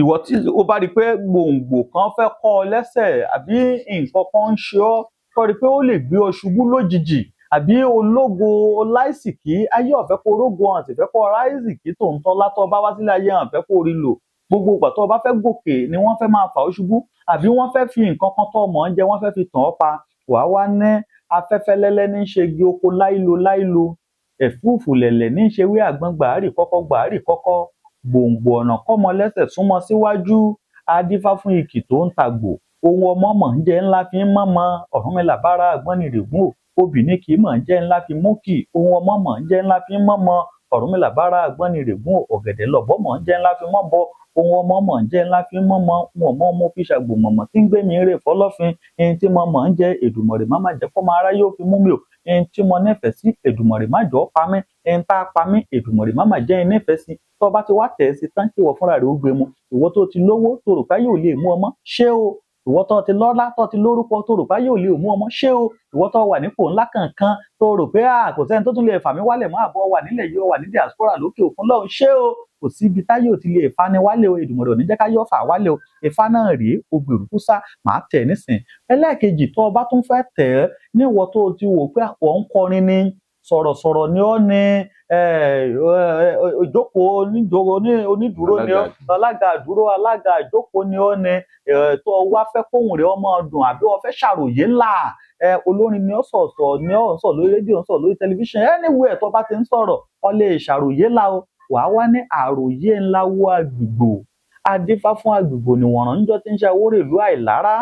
Ìwọ tí o bá rí i pé gbòǹgbò kan fẹ́ kọ́ ọ lẹ́sẹ̀ àbí nǹkan kan ń ṣe ọ́, tó rí i pé ó lè gbé ọ ṣubú lójijì, àbí ológo láìsìkí, ayé ọ̀fẹ́ kó rógo hàn sì fẹ́ kó ráìsìkí tó ń tọ́ látọ́ bá wá sílé ayé hàn fẹ́ kó rí lò. Gbogbo ìgbà tó o bá fẹ́ gòkè ni wọ́n fẹ́ máa fà ọ́ ṣubú, àbí wọ́n fẹ́ fi nǹkan kan tó mọ̀ ń jẹ, wọ́n fẹ́ fi tàn ọ́ pa. Wàá wá ní afẹ́fẹ́ lẹ́lẹ́ ní ṣe igi oko láìlo láìlo, ẹ̀fúùfù lẹ̀lẹ̀ ní ṣe wí àgbọn gbàárì kọ́kọ́ gbàárì kọ́kọ́, gbòǹgbò ọ̀nà kọ́mọ lẹ́sẹ̀ súnmọ́ síwájú, adífá fún ikì tó ń tagbò, ohun ọmọ mọ̀ ń jẹ ńlá fi ń mọ́mọ́, Ọ̀rúnmìlà bára àgbọn nìrègún ò, obì ní kì í mọ̀ ń jẹ ńlá fi mú kì, ohun ọmọ mọ̀ ń jẹ ńlá fi ń mọ́mọ́, Ọ̀rúnmìlà bára àgbọn nìrègún ò, ọ̀gẹ̀dẹ̀ lọ̀bọ́ mọ̀ ń jẹ ńlá fi mọ́ bọ, ohun ọmọ mọ̀ ń jẹ ńlá fi ń mọ́mọ́, wọn mọ́ mo fi ṣàgbò mọ̀mọ́ tí ń gbé mi rè fọlọ́fin, ẹni tí mo mọ̀ ń jẹ Èdùmàrè má má jẹ́ kọ́mọ aráyé ó fi mú mi ò, ẹni tí mo nífẹ̀ẹ́ sí Èdùmàrè má jọ̀ọ́ pa mí, ẹni tá a pa mí Èdùmàrè má má jẹ́ ẹni nífẹ̀ẹ́ sí. Tó bá ti wá tẹ̀ ẹ́ sí tán kí ìwọ fúnra rẹ̀ ó gbé mu, ìwọ tó ti lówó tó rò pé yóò lè mú ọmọ, ṣé o Ìwọ tó ti lọ́lá, tó ti lórúkọ, tó rò pé ayé ò lè mú ọmọ, ṣé o. Ìwọ tó wà nípò ńlá kankan, tó rò pé kò sẹ́ni tó tún lè fà mí wálẹ̀ mọ́, àbọ̀ wà nílẹ̀ yìí, ó wà ní diaspora lókè òkun lọ́hùn, ṣé o. Kò sí ibi táyé ò ti lè fani wálé o. Èdùmàrè ò ní jẹ́ ká yọ̀ fà wálé o. Ifá náà rèé, Ogbèrúkúsá, màá tẹ̀ nísìn. Ẹlẹ́ẹ̀kejì, tó o bá tún fẹ́ tẹ̀ ẹ́ níwọ tó o ti wò pé ọ̀ ń kọrin ni, sọ̀rọ̀sọ̀rọ̀ ni ọ́ ni, ìjókòó onídùúró ni ọ́, alága ìdúró, alága ìjókòó ni ọ́ ni, tó o wá fẹ́ kóhùn rẹ̀ ọmọ dùn, àbí o fẹ́ ṣàròyé ńlá, olórin ni ọ́, sọ̀sọ̀ ni ọ́, ń sọ̀ lórí rédíò, ń sọ̀ lórí tẹlifíṣàn, anywhere tó bá ti ń sọ̀rọ̀, o lè ṣàròyé ńlá o. Wàá wá ní àròyé ńlá wo àgbègbò, adífá fún àgbègbò nìwọ̀nràn níjọ́ tí ń ṣe àwórè ìlú àìlára.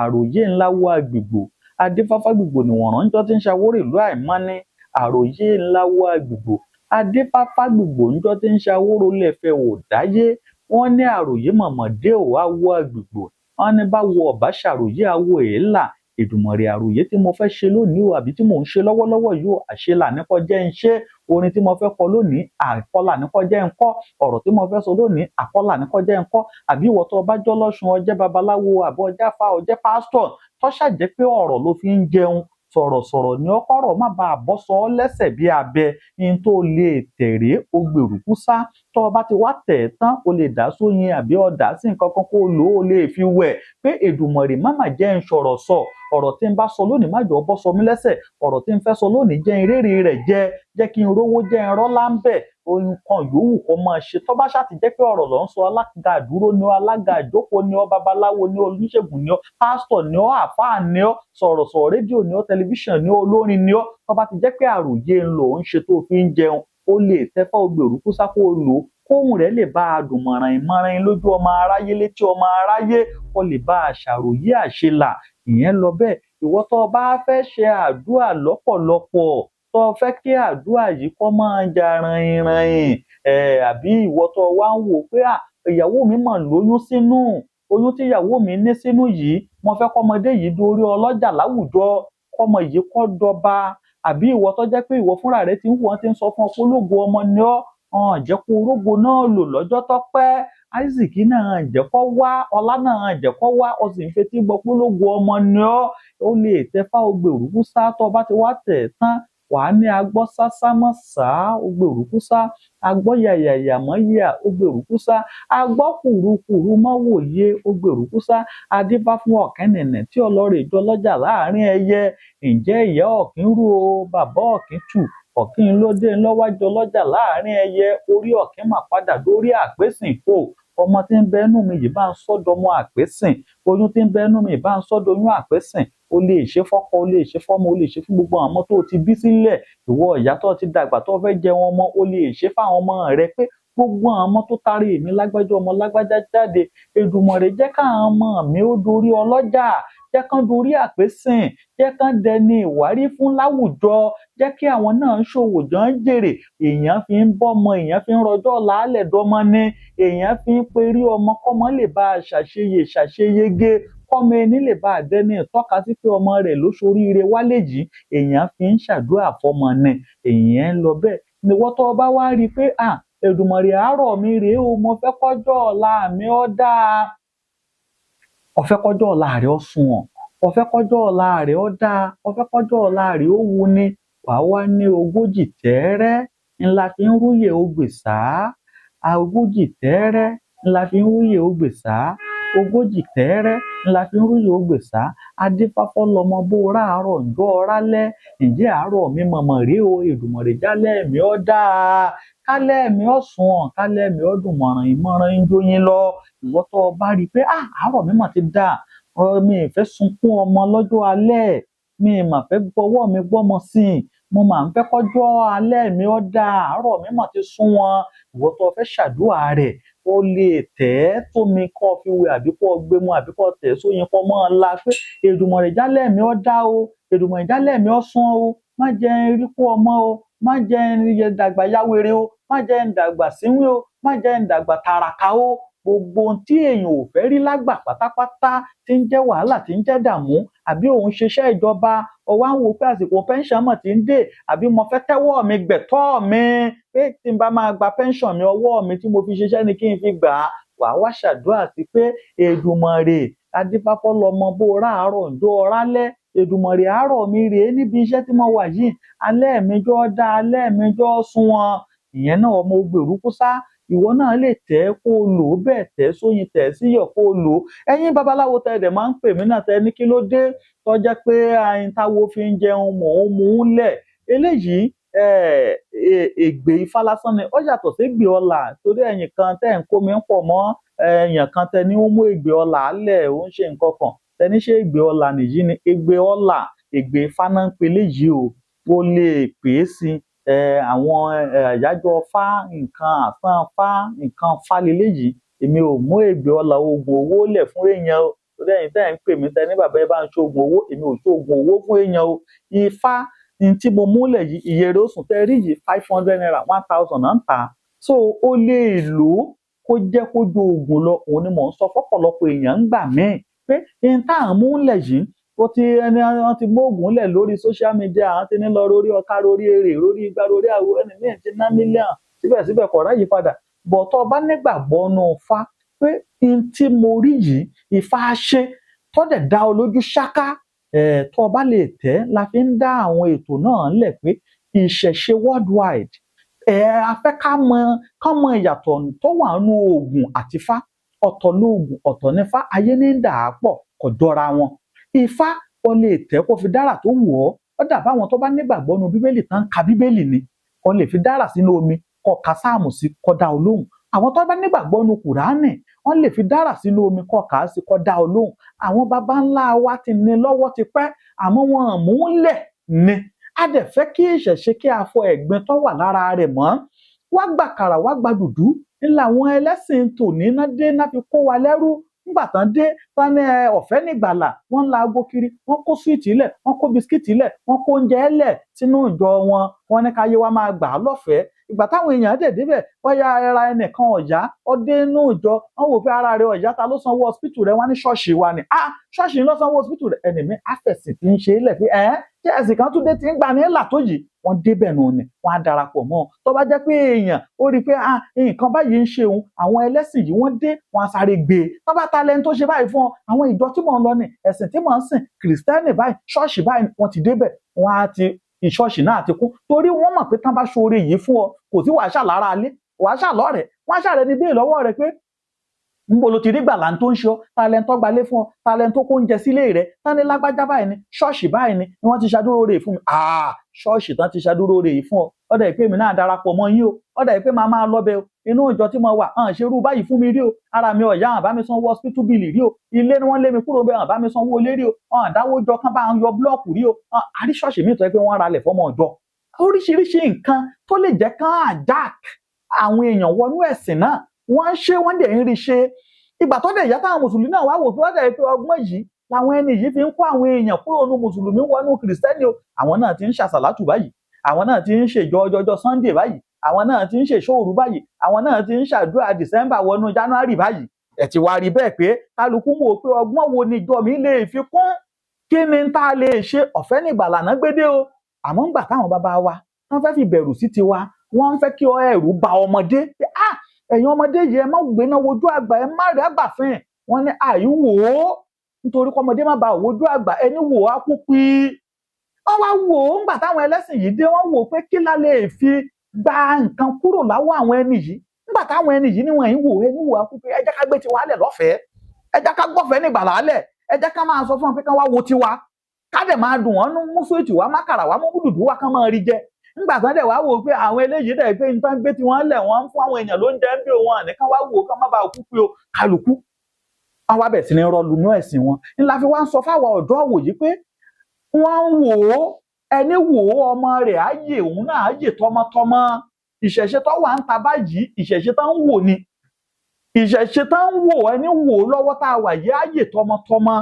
Àròyé ńlá wo àgbègbò, adífá fágbègbò nìwọ̀nràn níjọ́ tí ń ṣe àwórè ìlú àìmọ́ni. Àròyé ńlá wo àgbègbò, adífá fágbègbò níjọ́ tí ń ṣe àwórò lẹ́fẹ̀ ò dáyé. Wọ́n ní àròyé mọ̀mọ́dé ò wá wo àgbègbò, wọ́n ní báwo ọ̀bá ṣàròyé àwo èélà. Èdùmàrè, àròyé tí mo fẹ́ ṣe lónìí o, àbí tí mò ń ṣe lọ́wọ́lọ́wọ́ yìí o, àṣelà ní kó jẹ́ ń ṣe. Orin tí mo fẹ́ kọ lónìí, àkọlà ní kó jẹ́ ń kọ́. Ọ̀rọ̀ tí mo fẹ́ sọ lónìí, àkọlà ní kó jẹ́ ń kọ́. Àbí ìwọ tó bá jọ́ lọ́ṣun, ó jẹ́ babaláwo, àbí ó jẹ́ afá, ó jẹ́ pásítọ̀, tó ṣàjẹ́ pé ọ̀rọ̀ ló fi ń jẹun, sọ̀rọ̀sọ̀rọ̀ ni ọkọ̀rọ̀ má bàa bọ́ sọ ọ́ lẹ́sẹ̀ bí abẹ ní tó lè tẹ̀ré Ogbèrúkúsá. Tó o bá ti wá tẹ̀ ẹ́ tán, o lè dà sóyin àbí o dà sí nǹkan kan kó o lò ó, lè fi wẹ̀ pé Èdùmàrè má má jẹ́ ń sọ̀rọ̀ sọ, ọ̀rọ̀ tí n bá sọ lónìí má jọ̀ọ́ bọ́ sọ mí lẹ́sẹ̀, ọ̀rọ̀ tí n fẹ́ sọ lónìí jẹ́ n rérè rẹ̀ jẹ, jẹ́ kí n rówó, jẹ́ n rọ́lá ń bẹ̀. Nǹkan yòówù kó máa ṣe, tó bá ṣáà ti jẹ́ pé ọ̀rọ̀ ló ń sọ, alága ìdúró ni ọ́, alága ìjókòó ni ọ́, babaláwo ni ọ́, oníṣègùn ni ọ́, pásítọ̀ ni ọ́, àfáà ni ọ́, sọ̀rọ̀sọ̀rọ̀ rédíò ni ọ́, tẹlifíṣàn ni ọ́, olórin ni ọ́, tó bá ti jẹ́ pé àròyé ń lò ń ṣe tó fi ń jẹun, ó lè tẹ́fọ́ Ogbèrúkúsá kó o lò ó, kóhùn rẹ̀ lè bá a dùn mọ̀ràn ìmọ̀ràn lójú ọmọ aráyé, létí ọmọ aráyé, kó lè bá a ṣàròyé àṣelà. Ìyẹn lọ bẹ́ẹ̀. Ìwọ tó o bá fẹ́ ṣe àdúrà lọ́pọ̀lọpọ̀, tó o fẹ́ kí àdúrà yìí kó máa ja ràyìnràyìn, àbí ìwọ tó o wá ń wò pé ìyàwó mi mà lóyún sínú, oyún tí ìyàwó mi ní sínú yìí, mo fẹ́ kọ́mọdé yìí dorí ọlọ́jà láwùjọ, kọ́mọ yìí kó dọba. Àbí ìwọ tó jẹ́ pé ìwọ fúnra rẹ ti ń wọ́n ti ń sọ fún ọ pé ológo ọmọ ni ọ́, jẹ́ kó orógo náà lò lọ́jọ́ tó pẹ́, Isaac náà jẹ́ kó wá, ọlá náà jẹ́ kó wá, o sì ń fetí gbọ́ pé ológo ọmọ ni ọ́, ó lè tẹfá Ogbèrúkúsá. Tó bá ti wá tẹ̀ tán, wàá ní agbọ́ sásá mọ́ sá Ogbèrúkúsá, agbọ́ yàyàyà mọ́ yà Ogbèrúkúsá, agbọ́ kùrukùru mọ́ wòye Ogbèrúkúsá, adífá fún ọ̀kẹ́nìnì tí ọlọ́rẹ̀ ìjọ lọ́jà láàrin ẹyẹ. Ǹjẹ́ ìyá ọ̀kín rú o, bàbá ọ̀kín tù, ọ̀kín lóde ńlọ́wájọ lọ́jà láàrin ẹyẹ, orí ọ̀kín mà padà dórí àpésìn kò. Ọmọ tí ń bẹ nú mi yìí bá ń sọ́dọ̀mọ àpésìn, oyún tí ń bẹ nú mi yìí bá ń sọ́dọ̀yún àpésìn. O lè ṣe fọ́kọ, o lè ṣe fọ́mọ, o lè ṣe fún gbogbo àwọn ọmọ tó o ti bí sílẹ̀. Ìwọ ìyá tó ti dàgbà tó fẹ́ jẹun ọmọ, o lè ṣe fáwọn ọmọ rẹ pé gbogbo àwọn ọmọ tó tarí èmi lágbájá ọmọ lágbájá jáde, Èdùmàrè jẹ́ káwọn ọmọ mi ó dorí ọlọ́jà, jẹ́ kán dorí àpésìn, jẹ́ kán dẹni ìwárí fún láwùjọ, jẹ́ kí àwọn náà ṣòwò jọ ń jèrè. Èèyàn fi ń bọ́mọ, èèyàn fi ń rọjọ́ làálẹ̀ dọ́mọ ni, èèyàn fi ń perí ọmọ kọ́mọ lè bá a ṣàṣeyè ṣàṣeyege, kọ́mọ ẹni lè bá a dẹni ìtọ́ka sí pé ọmọ rẹ̀ ló ṣoríire wálé yìí. Èèyàn fi ń ṣàdúrà fọmọ ni. Èèyàn ń lọ bẹ́ẹ̀. Ìwọ tó bá wá rí i pé Èdùmàrè àárọ̀ mi rèé o, mo fẹ́ kọjọ́ ọ̀la mi ó dáa, ó fẹ́ kọjọ́ ọ̀la rẹ̀ ó sunwọ̀n, ó fẹ́ kọjọ́ ọ̀la rẹ̀ ó dáa, ó fẹ́ kọjọ́ ọ̀la rẹ̀ ó wuni, wàá wá ní 40 tẹ́ẹ́rẹ́ ńlá fi ń rúyè ogbèsà, 40 tẹ́ẹ́rẹ́ ńlá fi ń rúyè ogbèsà, 40 tẹ́ẹ́rẹ́ ńlá fi ń rúyè ogbèsà. Adífáfọ́ lọmọ bó ráàárọ̀ ǹjọ́ rálẹ́, ǹjẹ́ àárọ̀ mi mọ̀mọ̀ rèé o, Èdùmàrè jálẹ̀ mi ó dáa, kálẹ̀ mi ó sunwọ̀n, kálẹ̀ mi ó dùn mọ̀ràn ìmọ̀ràn ń jóyin lọ. Ìwọ tó o bá rí i pé àárọ̀ mi mà ti dáa, mi ì fẹ́ sunkún ọmọ lọ́jọ́ alẹ́, mi ì mà fẹ́ gbọ́wọ́ mi gbọ́mọ sí i, mo mà ń fẹ́ kọjọ́ alẹ́ mi ó dáa, àárọ̀ mi mà ti sunwọ̀n. Ìwọ tó o fẹ́ ṣàdúrà rẹ̀, o lè tẹ̀ ẹ́ tómi kọ́ fi wẹ̀, àbí kọ́ gbé mu, àbí kọ́ tẹ̀ sóyin kọ́ mọ́ ọ la pé Èdùmàrè jálẹ̀ mi ó dáa o, Èdùmàrè jálẹ̀ mi ó sún o, má jẹ́ n rí kú ọmọ o, má jẹ́ n dàgbà yáwèrè o, má jẹ́ n dàgbà sínwín o, má jẹ́ n dàgbà tàràkà o. Gbogbo ohun tí èèyàn ò fẹ́ rí lágbà pátápátá tí ń jẹ́ wàhálà, tí ń jẹ́ dààmú, àbí òun ṣiṣẹ́ ìjọba, ó wá ń wo pé àsìkò pẹ́ńsàn mọ̀ tí ń dé, àbí mo fẹ́ tẹ́wọ́ mi gbẹ̀tọ́ mi pé tí n bá máa gba pẹ́ńsàn mi, ọwọ́ mi tí mo fi ṣiṣẹ́ ni kí n fi gbà á. Wàá wá ṣàdúrà sí pé Èdùmàrè Adífáfọ́ lọmọ bó ráàárọ̀ ǹjọ́ rálẹ́ Èdùmàrè àárọ̀ mi rèé níbi iṣẹ́ tí mo wà yìí, alẹ́ mi jọ́ dá, alẹ́ mi jọ́ sunwọ̀n. Ìyẹn náà ọmọ ògbèrúkúsá, ìwọ náà lè tẹ́ kó o lò ó bẹ́ẹ̀, tẹ́ sóyin, tẹ́ síyọ̀ kó o lò ó. Ẹ̀yin babaláwo tẹ́ dẹ̀ máa ń pè mí náà, tẹ́ ní kí ló dé tó jẹ́ pé ayin táwo fi ń jẹun mò ń mú un lẹ̀. Eléyìí ègbè ifá lásán ni, ó yàtọ̀ sí ègbè ọlà, torí ẹ̀yin kan tẹ́ ń kó mi ń pọ̀ mọ́ ẹ̀yàn kan tẹ́ ní ó mú ègbè ọlà lẹ̀, ó ń ṣe nǹkan kan tẹ́ ní ṣe ègbè ọlà nìyí ni. Ègbè ọlà, ègbè ifá náà ń pe léyìí o. Ó lè pè é sí àwọn àyájọ́ fá, nǹkan àsán fá, nǹkan fá leléyìí. Èmi ò mú ègbè ọlà oògùn owó lẹ̀ fún èèyàn o, torí ẹ̀yin tẹ́ ń pè mí tẹ́ ní bàbá ẹ bá ń ṣoògùn owó, èmi ò ṣoògùn owó fún èèyàn o. Ifá ní tí mo múlẹ̀ yìí, ìyẹ̀rẹ̀ oṣù tẹ́ rí yìí, 500 naira, 1000 náà ń tà á. So ó lè lò ó kó jẹ́ kó ju oògùn lọ. Òun ni mò ń sọ fọ́pọ̀lọpọ̀ èèyàn ń gbà míì pé n tá à ń múlẹ̀ yìí, ó ti ẹni wọn ti gbóògùn lẹ̀ lórí social media, àwọn ti ní lọ rórí ọ̀ka, rórí èrè, rórí igbá, rórí àwo, ẹni míì ti ná mílíọ̀nù síbẹ̀síbẹ̀ kò ráyè padà. Bọ̀tọ̀ bá nígbàgbọ́ nù Ifá pé n tí mo rí yìí Ifá ṣe tó dẹ̀ dá ọ lójú ṣáká, tó o bá lè tẹ́ la fi ń dá àwọn ètò náà lẹ̀ pé ìṣẹ̀ṣe worldwide. A fẹ́ ká mọ ìyàtọ̀ tó wà nínú oògùn àti Ifá. Ọ̀tọ̀ lóògùn, ọ̀tọ̀ nífá, ayé ní ń dà á pọ̀, kò jọra wọn. Ifá o lè tẹ́ kó fi dára tó wù ọ́. Ó dàbá àwọn tó bá nígbàgbọ́ nu Bíbélì tán ka Bíbélì ni, o lè fi dára sínú omi kó ka sáàmù sí kó dá ọ lóhùn. Àwọn tó bá nígbàgbọ́ nu Kùránì, wọ́n lè fi dára sínú omi kó kà á sí kó dá ọ lóhùn. Àwọn baba ńlá wa ti ní lọ́wọ́ ti pẹ́, àmọ́ wọn mú un lẹ̀ ni. A dẹ̀ fẹ́ kí ìṣẹ̀ṣe kí a fọ ẹ̀gbin tó wà lára rẹ̀ mọ́. Wá gbàkàrà, wá gba dùdú ńlá àwọn ẹlẹ́sìn tòní náà dé náà fi kó wa lẹ́rú. Nígbà tán dé tán ní ọ̀fẹ́ nígbàlà, wọ́n ń la aago kiri, wọ́n kó súwìtì lẹ̀, wọ́n kó bisikíìtì lẹ̀, wọ́n kó oúnjẹ lẹ̀ sínú ìjọ wọn, wọ́n ní káyé wa máa gbà á lọ́fẹ̀ẹ́. Ìgbà táwọn èèyàn dẹ̀ débẹ̀, bóyá ara ẹnìkan ọ̀yá, ó dé inú ìjọ, wọ́n wò pé ara rẹ̀ ọ̀yá, ta ló sanwó hospital rẹ̀? Wọ́n ní ṣọ́ọ̀ṣì wa ni. Ah, ṣọ́ọ̀ṣì ló sanwó hospital rẹ̀. Ẹnì mi àfẹ̀sìn ti ń ṣe é lẹ̀ pé ẹ̀ ṣé ẹ̀sìn kan tún dé ti ń gbà ní là tó yìí. Wọ́n débẹ̀ nù ni, wọ́n á darapọ̀ mọ́ ọ. Tó bá jẹ́ pé èèyàn ó rí i pé ah nǹkan báyìí ń ṣe òun, àwọn ẹlẹ́sìn yìí wọ́n dé, wọ́n á sáré gbé e. Tó bá ta lẹni tó ṣe báyìí fún ọ, àwọn ìjọ tí mò ń lọ ni, ẹ̀sìn tí mò ń sìn, kìrìsìtẹ́nì báyìí, ṣọ́ọ̀ṣì báyìí, wọ́n ti débẹ̀, wọ́n á ti ìṣọ́ọ̀ṣì náà ti kún, torí wọ́n mọ̀ pé tán bá ṣoore yìí fún ọ, kò sí wàhálà lára alé, wàhálà lọ́rẹ̀ẹ́, wọ́n á ṣàrẹ́ ní bí ìlọ́wọ́ rẹ pé nbo lo ti rí gbàlà tó ń ṣe ọ, talẹ̀ tó gbalé fún ọ, talẹ̀ tó kó oúnjẹ sílé rẹ, tani lágbájá báyìí ni, ṣọ́ọ̀ṣì báyìí ni wọ́n ti ṣàdúró rè fún mi. Ah, ṣọ́ọ̀ṣì tán ti ṣàdúró rè fún ọ, ọ̀dà ìpè mi náà darapọ̀ mọ́ yín o, ọ̀dà ìpè máa máa lọ́bẹ̀ o, inú ìjọ tí mo wà hàn ṣerú báyìí fún mi rí o, ara mi ọ̀yá hàn bá mi sanwó hospital bill rí o, ilé ni wọ́n lé mi kúrò bẹ́ẹ̀ hàn bá mi sanwó ilé rí o, hàn dáwó jọ kán bá ń yọ búlọ́ọ̀kù rí o, hàn àrí ṣọ́ọ̀ṣì mi tó yẹ pé wọ́n ralẹ̀ fọ́mọ ọ̀dọ́. Oríṣiríṣi nǹkan tó lè jẹ́ kán àjáàk àwọn èèyàn wọnú ẹ̀sìn náà, wọ́n ń ṣe, wọ́n dẹ̀ ń rí ṣe. Ìgbà tó dẹ̀ yá táwọn mùsùlùmí náà wá wò pé wọ́n dẹ̀ pé ọgbọ́n yìí làwọn ẹni yìí fi ń kó àwọn èèyàn kúrò nínú mùsùlùmí wọnú kìrìsìtẹ́nì o. Àwọn náà ti ń ṣàṣàlátù báyìí, àwọn náà ti ń ṣèjọ ọjọ́jọ́ Sunday báyìí, àwọn náà ti ń ṣèṣòru báyìí, àwọn náà ti ń ṣàdúrà December wọnú January báyìí. Ẹ ti wá rí bẹ́ẹ̀ pé kálukú wò pé ọgbọ́n wo ni ìjọ mi lè fi kún, kí ni tá a lè ṣe? Ọ̀fẹ́ nígbàlà náà gbédé o. Àmọ́ ńgbà táwọn bàbá wa wọ́n fẹ́ fi bẹ̀rù sí tiwa, wọ́n ń fẹ́ kí ẹ̀rù ba ọmọdé pé ah ẹ̀yin ọmọdé yìí ẹ má gbéná wojú àgbà, ẹ má rí àgbà fín. Wọ́n ní àìwò ó, nítorí kọ́mọdé má ba wojú àgbà, ẹni wò á kú pí. Wọ́n wá wò ó ńgbà táwọn ẹlẹ́sìn yìí dé, wọ́n wò ó pé kí la lè fi gba nǹkan kúrò láwọ́ àwọn ẹni yìí. Ńgbà táwọn ẹni yìí níwọ̀n yìí wò ẹni wò á kú pí, ẹ jẹ́ ká gbé tiwa lẹ̀ lọ́fẹ̀ẹ́, ẹ jẹ́ ká gbọ́fẹ̀ẹ́ nígbàlá lẹ̀, ẹ jẹ́ ká máa sọ fún wọn pé ká wá wo tiwa, ká dẹ̀ máa dùn wọ́n mú súwìtì wá, mákàrà wá, mú dùdú wá, ká máa rí jẹ. Ńgbà tán dẹ̀ wá wò ó pé àwọn eléyìí dẹ̀ pé nǹkan gbé tiwọn lẹ̀, wọ́n ń fún àwọn èèyàn lóúnjẹ ń bí òun àní ká wá wò ó ká má bàa kú pé o kálukú. Wọ́n wá bẹ̀ sí ní rọ́ọ̀lù inú ẹ̀sìn wọn. Ńlá fi wá ń sọ fáwọn ọ̀dọ́ òwòyí pé wọ́n ń wò ó, ẹni wò ó ọmọ rẹ̀ á yè, òun náà á yè tọmọtọmọ. Ìṣẹ̀ṣe tó wà ń ta báyìí, ìṣẹ̀ṣe tó ń wò ni. Ìṣẹ̀ṣe tó ń wò, ẹni wò ó lọ́wọ́ tá a wà yìí á yè tọmọtọmọ.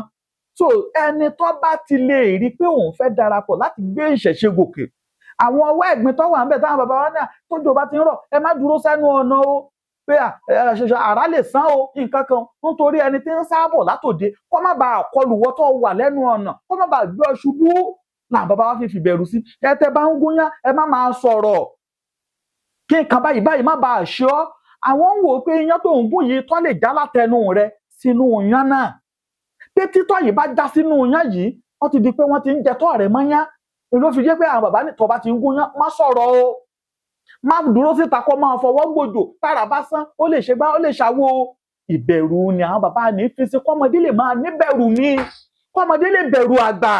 So ẹni tó bá ti lè rí pé òun fẹ́ darapọ̀ láti gbé ìṣẹ̀ṣe gòkè, àwọn ọwọ́ ẹ̀gbin tó wà ń bẹ̀ táwọn bàbá wa náà tójò bá ti ń rọ̀, ẹ má dúró sẹ́nu ọ̀nà o, pé ṣẹṣẹ àrá lè sán o nǹkan kan, nítorí ẹni tí ń sábọ̀ látòde kó má bàa kọlù wọ́ tó wà lẹ́nu ọ̀nà, kó má bàa gbé ọ ṣubú. Làwọn bàbá wa fi fìbẹ̀rù sí ẹ, tẹ bá ń gúnyán ẹ má máa sọ̀rọ̀ kí nǹkan báyìí báyìí má bàa ṣe ọ́. Àwọn ń wò ó pé iyán tó ń gún yìí tó lè já látẹnu rẹ sínú iyán náà. Pé títọ́ yìí bá já sínú yán yìí, wọ́n ti di pé wọ́n ti ń jẹ tọ́ rẹ̀ mọ́ yán. Ló fi jẹ́ pé àwọn bàbá ní tọ́ bá ti ń gún yán, má sọ̀rọ̀ o, má dúró síta kó máa fọwọ́ gbòjò, tára bá sán ó lè ṣe gbá, ó lè ṣàwo. Ìbẹ̀rù ni àwọn bàbá ní fi sí, kọ́mọdé lè máa níbẹ̀rù ni, kọ́mọdé lè bẹ̀rù àgbà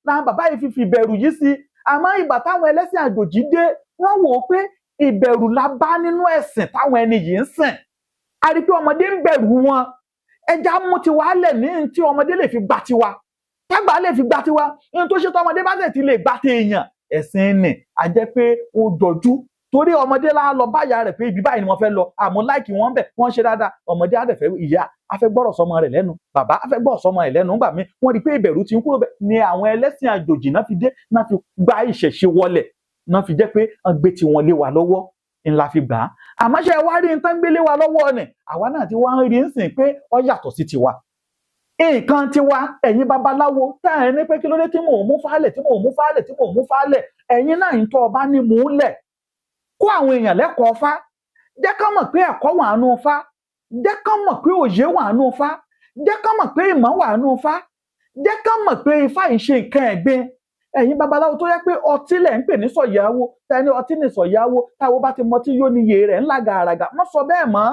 làwọn bàbá yìí fi fi ìbẹ̀rù yìí sí. Àmọ́ ìgbà táwọn ẹlẹ́sìn àjòjì dé, wọ́n wò ó pé ìbẹ̀rù la bá nínú ẹ̀sìn táwọn ẹni yìí ń sìn. A rí i pé ọmọdé ń bẹ̀rù wọn, ẹja mú tiwa lẹ̀ ní tí ọmọdé lè fi gbà tiwa, tágbà lè fi gbà tiwa. Ní tó ṣe tọmọdé bá tẹ̀ ti lè gbà téèyàn, ẹ̀sìn nì a jẹ́ pé ó jọjú. Torí ọmọdé la lọ báyà rẹ̀ pé ibi báyìí ni wọ́n fẹ́ lọ, àmọ́ láìkì wọ́n bẹ̀, wọ́n ṣe dáadáa. Ọmọdé á dẹ̀ fẹ́, ìyá á fẹ́ gbọ́rọ̀ sọmọ rẹ̀ lẹ́nu, bàbá á fẹ́ gbọ́rọ̀ sọmọ rẹ̀ lẹ́nu. Ńgbà míì wọ́n rí i pé ìbẹ̀rù ti ń kúrò bẹ́ẹ̀ ni àwọn ẹlẹ́sìn àjòjì náà fi dé, náà fi gba ìṣẹ̀ṣe wọlẹ̀, náà fi jẹ́ pé wọ́n gbé tiwọn lé wa lọ́wọ́, ńlá fi gbà á. Àmọ́ ṣe wá rí nǹkan gbélé wa lọ́wọ́ ni, àwa náà ti wá ń rí ń sìn pé ó yàtọ̀ sí tiwa. Nǹkan tiwa, ẹ̀yin babaláwo tá ẹ̀ ní pé kí ló dé tí mò ń mú fálẹ̀, tí mò ń mú fálẹ̀, tí mò ń mú fálẹ̀, ẹ̀yin náà ń tọ́ ọba ní mò ń lẹ̀ kó àwọn èèyàn lẹ́kọ̀ọ́ fá, jẹ́ kán mọ̀ pé ẹ̀kọ́ wà nù fá, jẹ́ kán mọ̀ pé òye wà nù fá, jẹ́ kán mọ̀ pé ìmọ̀ wà nù fá, jẹ́ kán mọ̀ pé ifá yìí ṣe nǹkan ẹ̀gbin. Ẹ̀yin babaláwo tó yẹ pé ọtí lẹ̀ ń pè ní sọ̀yàwó, tẹni ọtí ní sọ̀yàwó, táwo bá ti mọtí yó níye rẹ̀ ńlá gàràgà, má sọ bẹ́ẹ̀ mọ́.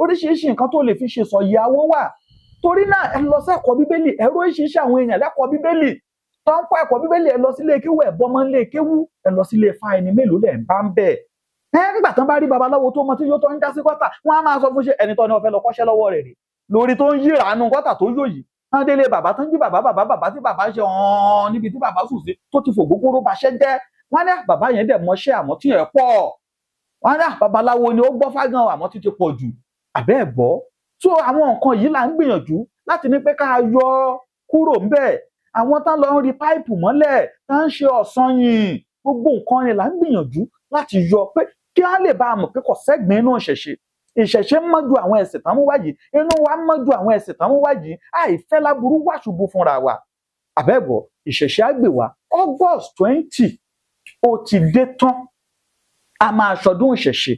Oríṣiríṣi nǹkan tó lè fi ṣe sọ̀yàwó wà. Torí náà ẹ lọ sẹ́kọ̀ọ́ bíbélì, ẹ ró oríṣiríṣi àwọn èèyàn lẹ́kọ̀ọ́ bíbélì tó ń kọ́ ẹ̀kọ́ bíbélì, ẹ lọ sílé kéwú, ẹ bọ́mọ nílé kéwú, ẹ lọ sílé ifá, ẹni mélòó lẹ̀ ń bá ń bẹ̀. Ẹ nígbà tán bá rí babaláwo tó mọ tí yóò tó ń já sí gọ́tà, wọ́n á máa sọ fún ṣe ẹni tó ní ó fẹ́ lọ kọ́ṣẹ́ lọ́wọ́ rẹ̀ rè lórí tó ń yíra nu gọ́tà tó yó yìí. Tán délé bàbá, tán jí bàbá, bàbá bàbá tí bàbá ṣe hàn níbi tí bàbá sùn sí tó ti fògógóró baṣẹ́ jẹ́. Wọ́n ní bàbá yẹn dẹ̀ mọṣẹ́ àmọ́ tí yẹn pọ̀. Wọ́n ní babaláwo ni ó gbọ́ fágan àmọ́ tí ti pọ̀ jù. Àbẹ́ ẹ̀ gbọ́. So àwọn nǹkan yìí là ń gbìyànjú láti ní pé ká yọ kúrò ńbẹ̀. Àwọn tán lọ ń rí páìpù mọ́lẹ̀, tán ń ṣe ọ̀sán yìí, gbogbo nǹkan yẹn là ń gbìyànjú láti yọ pé kí á lè bá a mọ̀ pé kò sẹ́gbìn inú ìṣẹ̀ṣe. Ìṣẹ̀ṣe mọ́ ju àwọn ẹ̀sìn tán mú wá yìí, inú wa mọ́ ju àwọn ẹ̀sìn tán mú wá yìí, àìfẹ́ láburú wá ṣubú fúnra wa. Àbẹ́bọ̀ ìṣẹ̀ṣe á gbè wá. August 20 ó ti dé tán, a máa ṣọdún ìṣẹ̀ṣe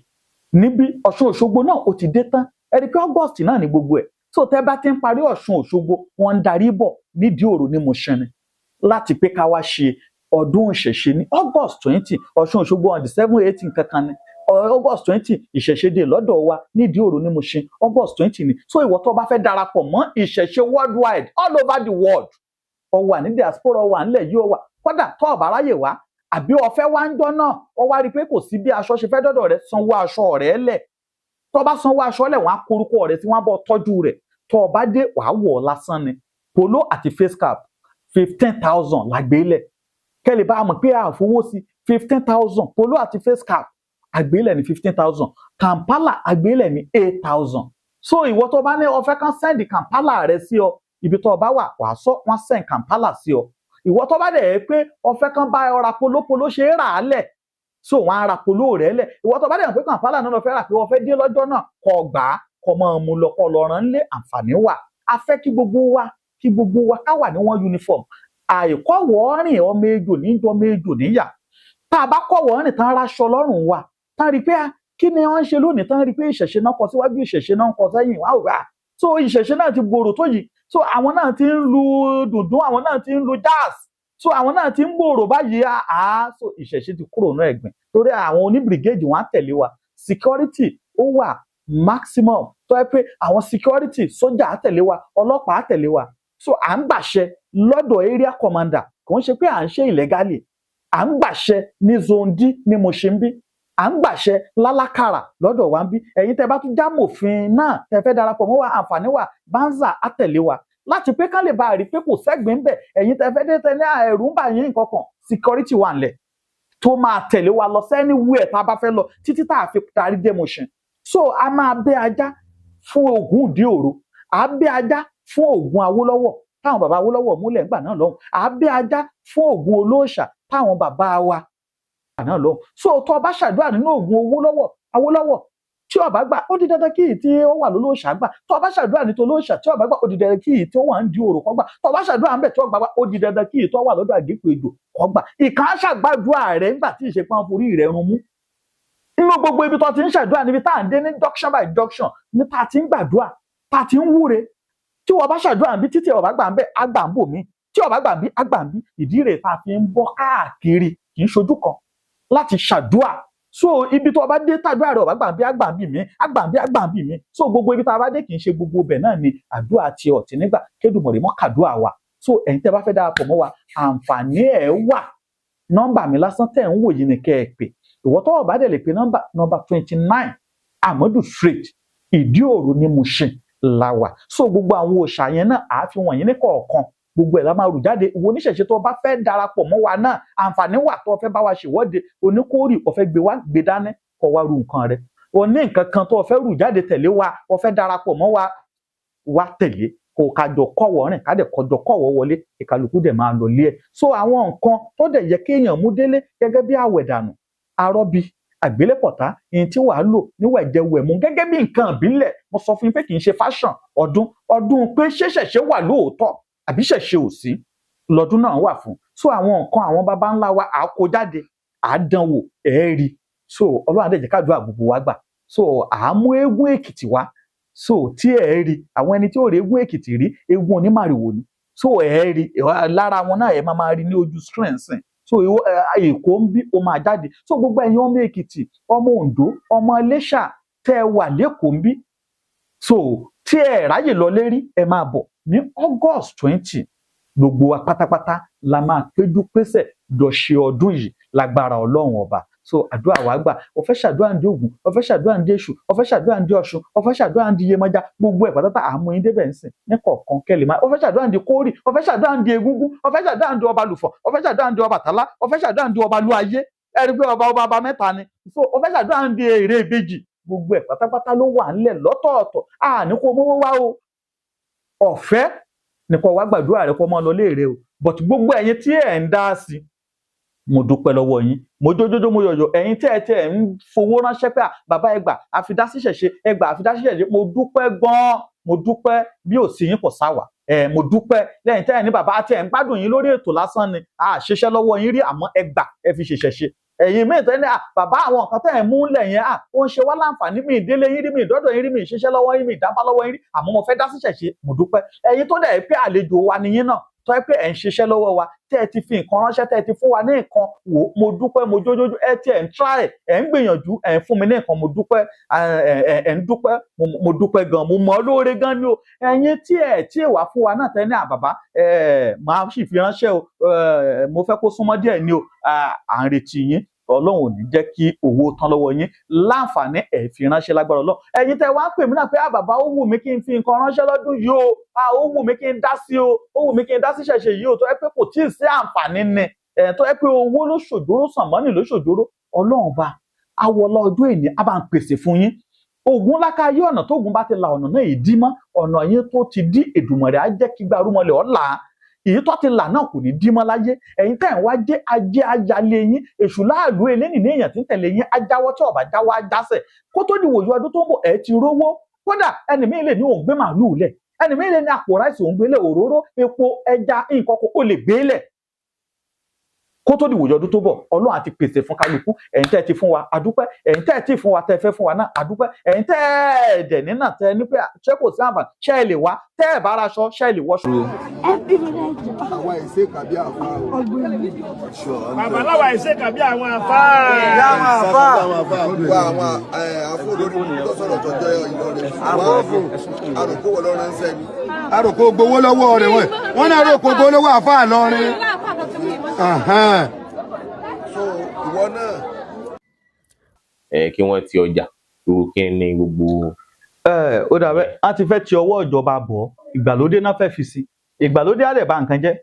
níbí. Ọ̀ṣun Òṣogbo náà ó ti dé tán, ẹ rí i pé August náà ní gbogbo ẹ̀. Tó tẹ́ bá ti ń parí Ọ̀ṣun Òṣogbo, wọ́n ń darí bọ̀ nídìí òru ní Mùṣín ni láti pé ká wá ṣe ọdún ìṣẹ̀ṣe ní August 20. Ọ̀ṣun Òṣogbo on the 7, 8 kankan ni August 20. Ìṣẹ̀ṣe dé lọ́dọ̀ wa nídìí òru ní Mùṣín August 20 ni. So ìwọ tó bá fẹ́ darapọ̀ mọ́ ìṣẹ̀ṣe worldwide, all over the world, ó wà ní diaspora, ó wà nílẹ̀ yìí, ó wà kódà tó ọ̀bà ráyè wá, àbí ó fẹ́ wá ń jọ́ náà, ó wá rí i pé kò sí bí aṣọ ṣe fẹ́ dọ́dọ̀ rẹ̀, sanwó aṣọ rẹ̀ lẹ̀. Tó bá sanwó aṣọ lẹ̀, wọ́n á korúkọ rẹ̀ tí wọ́n á bọ́ tọ́jú rẹ̀. Tó bá dé, wàá wọ̀ ọ́ lásán ni. Polo àti face cap 15,000 lágbélẹ̀, kẹ́lẹ̀ bá a mọ̀ pé a fowó sí 15,000. Polo àti face cap àgbélẹ̀ ní 15,000. Kampala àgbélẹ̀ ní 8,000. So ìwọ tó bá ní ó fẹ́ kàn send Kampala rẹ sí ọ, ibi tó bá wà, wàá sọ, wọ́n send Kampala sí ọ. Ìwọ tó bá dẹ̀ yẹ pé ó fẹ́ kàn bá ọ ra polo, polo ṣe é rà á lẹ̀, so wọ́n á ra polo rẹ̀ lẹ̀. Ìwọ tó bá dẹ̀ pé Kampala náà lọ fẹ́ rà, pé ó fẹ́ dé lọ́jọ́ náà, kó gbà á, kó máa mú lọ, kó lọ rán lé, àǹfààní wà. A fẹ́ kí gbogbo wa, kí gbogbo wa ká wà ní one uniform. Àìkọ́wọ́ rìn ọmọ ejò níjọ ọmọ ejò níyà. Tá a bá kọ́wọ́ rìn tán, ráṣọ lọ́rùn wa, tán rí i pé kí ni wọ́n ń ṣe lónìí, tán rí i pé ìṣẹ̀ṣe náà kọ síwájú, ìṣẹ̀ṣe náà kọ sẹ́yìn, wá wà. So ìṣẹ̀ṣe náà ti gbòòrò tó yìí, so àwọn náà ti ń lu dùndún, àwọn náà ti ń lu jazz, so àwọn náà ti ń gbòòrò báyìí. Àá so ìṣẹ̀ṣe ti kúrò ní ẹ̀gbìn torí àwọn oníbìrìgéèjì wọn á tẹ̀lé wa. Security ó wà maximum, tó yẹ pé àwọn security sójà á tẹ̀lé wa, ọlọ́pàá á tẹ̀lé wa. So à ń gbàṣẹ lọ́dọ̀ area commander, kò ń ṣe pé à ń ṣe illegally. À ń gbàṣẹ ní zone D ní Mùṣín bí, à ń gbàṣẹ lálákàrà lọ́dọ̀ wa ń bí. Ẹ̀yin tẹ́ bá tún jámòfin náà tẹ́ fẹ́ darapọ̀ mọ́ wa, àǹfààní wà, banza á tẹ̀lé wa láti pé ká lè bá a rí pé kò sẹ́gbìn ń bẹ̀. Ẹ̀yin tẹ́ fẹ́ dé tẹ́ ní ẹ̀rù ń bà yín nǹkan kan, security wà ńlẹ̀ tó máa tẹ̀lé wa lọ anywhere tá a bá fẹ́ lọ títí tá a fi darí dé Mùṣín. So a máa bẹ́ ajá fún Ògún ìdí òru, à bẹ́ ajá fún Ògún Awólọ́wọ̀ táwọn bàbá Awólọ́wọ̀ múlẹ̀ ńgbà náà lọ́hùn, à bẹ́ ajá fún Ògún olóòṣà táwọn bàbá wa náà lọ́hùn. So tó o bá ṣàdúrà nínú Ògún Awólọ́wọ̀ tí ó bá gbà, ó di dandan kí èyí tí ó wà lólóòṣà gbà. Tó o bá ṣàdúrà ní tolóòṣà tí ó bá gbà, ó di dandan kí èyí tí ó wà ń di òrò kó gbà. Tó o bá ṣàdúrà ń bẹ̀ tí ó gbà, ó di dandan kí èyí tó wà lọ́dọ̀ àgékù ejò kó gbà. Ìkà ń ṣàgbàdúrà rẹ̀ nígbà tí ìṣepọ̀ forí rẹ̀ run mú. Nínú gbogbo ibi tó ti ń ṣàdúrà, níbi tá à ń dé ní junction by junction ní tá a ti ń gbàdúrà, tá a ti ń wúre, Tí wọ́n bá ṣàdúrà ń bí títí ọba gbà ń bẹ àgbà ń bò mí, tí ọba gbà ń bí àgbà ń bí. Ìdí rẹ̀ tá a fi ń bọ́ káàkiri, kì í ṣojú kan láti ṣàdúrà. So ibi tó ọba dé tàdúrà rẹ̀ ọba gbà ń bí àgbà ń bì mí, àgbà ń bí àgbà ń bì mí. So gbogbo ibi tá a bá dé, kì í ṣe gbogbo ibẹ̀ náà ni àdúrà ti ọ̀tí nígbà. Kédùmọ̀rẹ́ mọ́ kàdúrà wa. So ẹ̀yin tẹ́ bá fẹ́ darapọ̀ mọ́ wa, àǹfààní ẹ̀ wà. Nọ́mbà mi lásán tẹ̀ ń wò yìí ni kẹ́ ẹ pè. Ìwọ tọ́wọ́ bá dẹ̀ lè pe nọ́mbà, nọ́mbà 29 Amadu Street, Ìdí Òru ní Mushin la wà. So gbogbo àwọn òòṣà yẹn náà àá fi wọ̀nyí ní kọ̀ọ̀kan, gbogbo ẹ̀ la máa rù jáde. Ìwọ oníṣẹ̀ṣe tó bá fẹ́ darapọ̀ mọ́ wa náà, àǹfààní wà. Tó fẹ́ bá wa ṣèwọ́de, oníkórì ó fẹ́ gbé wá, gbé dání kó wá ru nǹkan rẹ̀. O ní nǹkan kan tó fẹ́ rù jáde tẹ̀lé wa, ó fẹ́ darapọ̀ mọ́ wa, wá tẹ̀lé kó kájọ kọ́wọ́ rìn, ká dẹ̀ kọjọ kọ́wọ́ wọlé, ìkàlùkù dẹ̀ máa lọ lé ẹ̀. So àwọn nǹkan tó dẹ̀ yẹ kéèyàn mú délé gẹ́gẹ́ bí àwẹ̀dànù, arọ́bí, àgbélépọ̀tá, ìyẹn tí wàá lò níwà ìjẹwẹ̀mú gẹ́gẹ́ bí nǹkan ìbílẹ̀. Mo sọ fún yín pé kì í ṣe fashion ọdún ọdún pé ṣé ṣẹ̀ṣẹ̀ wà lóòótọ́ àbí ṣẹ̀ṣẹ̀ ò sí lọ́dún náà wà fún. So àwọn nǹkan àwọn baba ńlá wa, à kó jáde, à dán wò, ẹ̀ rí. So Ọlọ́run á dẹ̀ jẹ́ kádùá gbogbo wa gbà. So à á mú eégún Èkìtì wá, so tí ẹ̀ rí àwọn ẹni tí ò rí eégún Èkìtì rí, eégún onímàrìwò ni. So ẹ̀ rí lára wọn náà, ẹ̀ máa máa rí ní ojú screen sìn. So Èkó ń bí o máa jáde. So gbogbo ẹ̀yin ọmọ Èkìtì, ọmọ Oǹdó, ọmọ Iléṣà tẹ́ ẹ wà lẹ́kọ̀ọ́ ń bí, so tí ẹ ráyè lọ lérí, ẹ máa bọ̀ ní August 20. Gbogbo wa pátápátá la máa péjú pésẹ̀ jọ ṣe ọdún yìí lágbára Ọlọ́run Ọba. So àdúrà wa gbà. Ó fẹ́ ṣàdúrà ń di Ògún, ó fẹ́ ṣàdúrà ń di Èṣù, ó fẹ́ ṣàdúrà ń di Ọ̀ṣun, ó fẹ́ ṣàdúrà ń di Yemọja, gbogbo ẹ̀ pátápátá àmú yín débẹ̀ ń sìn ní kọ̀ọ̀kan kẹ́lẹ̀ máa. Ó fẹ́ ṣàdúrà ń di Kórì, ó fẹ́ ṣàdúrà ń di Egúngún, ó fẹ́ ṣàdúrà ń di Ọbalùfọ̀, ó fẹ́ ṣàdúrà ń di Ọbàtálá, ó fẹ́ ṣàdúrà ń di Ọbalúayé. Ẹ rí i pé ọba ọba ọba mẹ́ta ni. So ó fẹ́ ṣàdúrà ń di èrè ìbejì, gbogbo ẹ̀ pátápátá ló wà ńlẹ̀ lọ́tọ̀ọ̀tọ̀. Àní kó mówó wá o, ọ̀fẹ́ nìkan wá gbàdúrà rẹ kó mọ́ lọ léèrè o. But gbogbo ẹ̀yin tí ẹ̀ ń dá sí, mo dúpẹ́ lọ́wọ́ yín, mo jójójó, mo yọ̀yọ̀. Ẹ̀yin tẹ́ ẹ tẹ́ ẹ ń fowó ránṣẹ́ pé bàbá ẹgbà àfidásíṣẹ̀ṣe, ẹgbà àfidásíṣẹ̀ṣe, mo dúpẹ́ gan-an, mo dúpẹ́. Bí ò sí yín kò sáwà ẹ. Mo dúpẹ́ lẹ́yìn tẹ́ ẹ ní bàbá tẹ́ ẹ ń gbádùn yín lórí ètò lásán ni, a ṣiṣẹ́ lọ́wọ́ yín rí, àmọ́ ẹgbà ẹ fi ṣẹ̀ṣẹ̀ ṣe. Ẹ̀yin míì tẹ́ ní bàbá àwọn nǹkan tẹ́ ẹ̀ mú lẹ̀ yẹn, ó ń ṣe wá láǹfààní, mi ìdílé yín rí, mi ìdọ́dọ̀ yín rí, mi ìṣiṣẹ́ lọ́wọ́ yín, mi ìdábá lọ́wọ́ yín rí, àmọ́ mo fẹ́ dá síṣẹ̀ ṣe, mo dúpẹ́. Ẹ̀yin tó dẹ̀ pé àlejò wa ni yín náà, tó ẹ pé ẹ̀ ń ṣiṣẹ́ lọ́wọ́ wa, tẹ́ ẹ ti fi nǹkan ránṣẹ́, tẹ́ ẹ ti fún wa ní nǹkan wò, mo dúpẹ́, mo jójójú. Ẹ ti ẹ̀ ń try, ẹ̀ ń gbìyànjú, ẹ̀ ń fún mi ní nǹkan, mo dúpẹ́, ẹ̀ ń dúpẹ́, mo dúpẹ́ gan, mo mọ̀ ọ́ lóore gan ni o. Ẹ̀yin tí ẹ̀ tí ẹ̀ wá fún wa náà tẹ́ ní àbàbá, ẹ̀ máa sì fi ránṣẹ́ o, mo fẹ́ kó súnmọ́ díẹ̀ ni o, à ń retí yín. Ọlọ́run ò ní jẹ́ kí owó tán lọ́wọ́ yín, láǹfààní ẹ̀ fi ránṣẹ́ lágbára Ọlọ́run. Ẹ̀yin tẹ́ wá ń pè mí náà pé bàbá ó wù mí kí n fi nǹkan ránṣẹ́ lọ́dún yìí o, ó wù mí kí n dá sí o, ó wù mí kí n dá sí ṣẹ̀ṣẹ̀ yìí o, tó ẹ pé kò tí ì sí àǹfààní ni, tó ẹ pé owó ló ṣòjóró, sànmọ́nì ló ṣòjóró. Ọlọ́run bá awọlá ọdún èní á bá ń pèsè fún yín. Ògún lákàáyé ọ̀nà tógun bá ti la ọ̀nà náà yìí dí mọ́, ọ̀nà yín tó ti dí Èdùmàrè á jẹ́ kí gbarúmọlẹ̀ ọ̀la èyí tó ti là náà kò ní dí mọ́ láyé. Ẹ̀yin tẹ́ ń wá jẹ́ ajé ayálé yín, èṣù láàlú eléyìí ní èèyàn tí ń tẹ̀lé yín ajáwọ́, tí ọ̀bà jáwọ́ ajásẹ̀ kó tó di wòye ọdún tó ń bọ̀ ẹ̀ ti rówó. Kódà ẹnì míì lè ní òun gbé màálùú lẹ̀, ẹnì míì lè ní àpò ráìsì òun gbé lẹ̀, òróró, epo, ẹja, nǹkan kó o lè gbé lẹ̀ kó tó di wòye ọdún tó bọ̀. Ọlọ́run àti pèsè fún kálukú. Ẹ̀yin tẹ́ ẹ ti fún wa àdúpẹ́, ẹ̀yin tẹ́ ẹ ti fún wa tẹ́ ẹ fẹ́ fún wa náà àdúpẹ́, ẹ̀yin tẹ́ ẹ dẹ̀ nínà tẹ́ ẹ ní pé ṣé kò sí àǹfààní, ṣé ẹ lè wá, tẹ́ ẹ bá raṣọ, ṣé ẹ lè wọṣọ. Àwa ìṣe kàbí àfa o. Bàbá láwa ìṣe kàbí àwọn àfa. Gbogbo àwọn afọlórí tó sọ̀rọ̀ tọjọ́ Ìlọrin. Àròkó wọ lọ́rọ̀ ń sẹ́ni. Àròkó gbowó lọ́wọ́ rẹ̀ wọ́n náà àròkó gbowó lọ́wọ́ àfa Ìlọrin. So ìwọ náà. Ẹ kí wọ́n ti ọjà irú kí ni gbogbo. Ẹ ó dàbẹ a ti fẹ́ ti ọwọ́ ìjọba bọ̀, ìgbàlódé náà fẹ́ fi sí, ìgbàlódé á lè ba nǹkan jẹ́.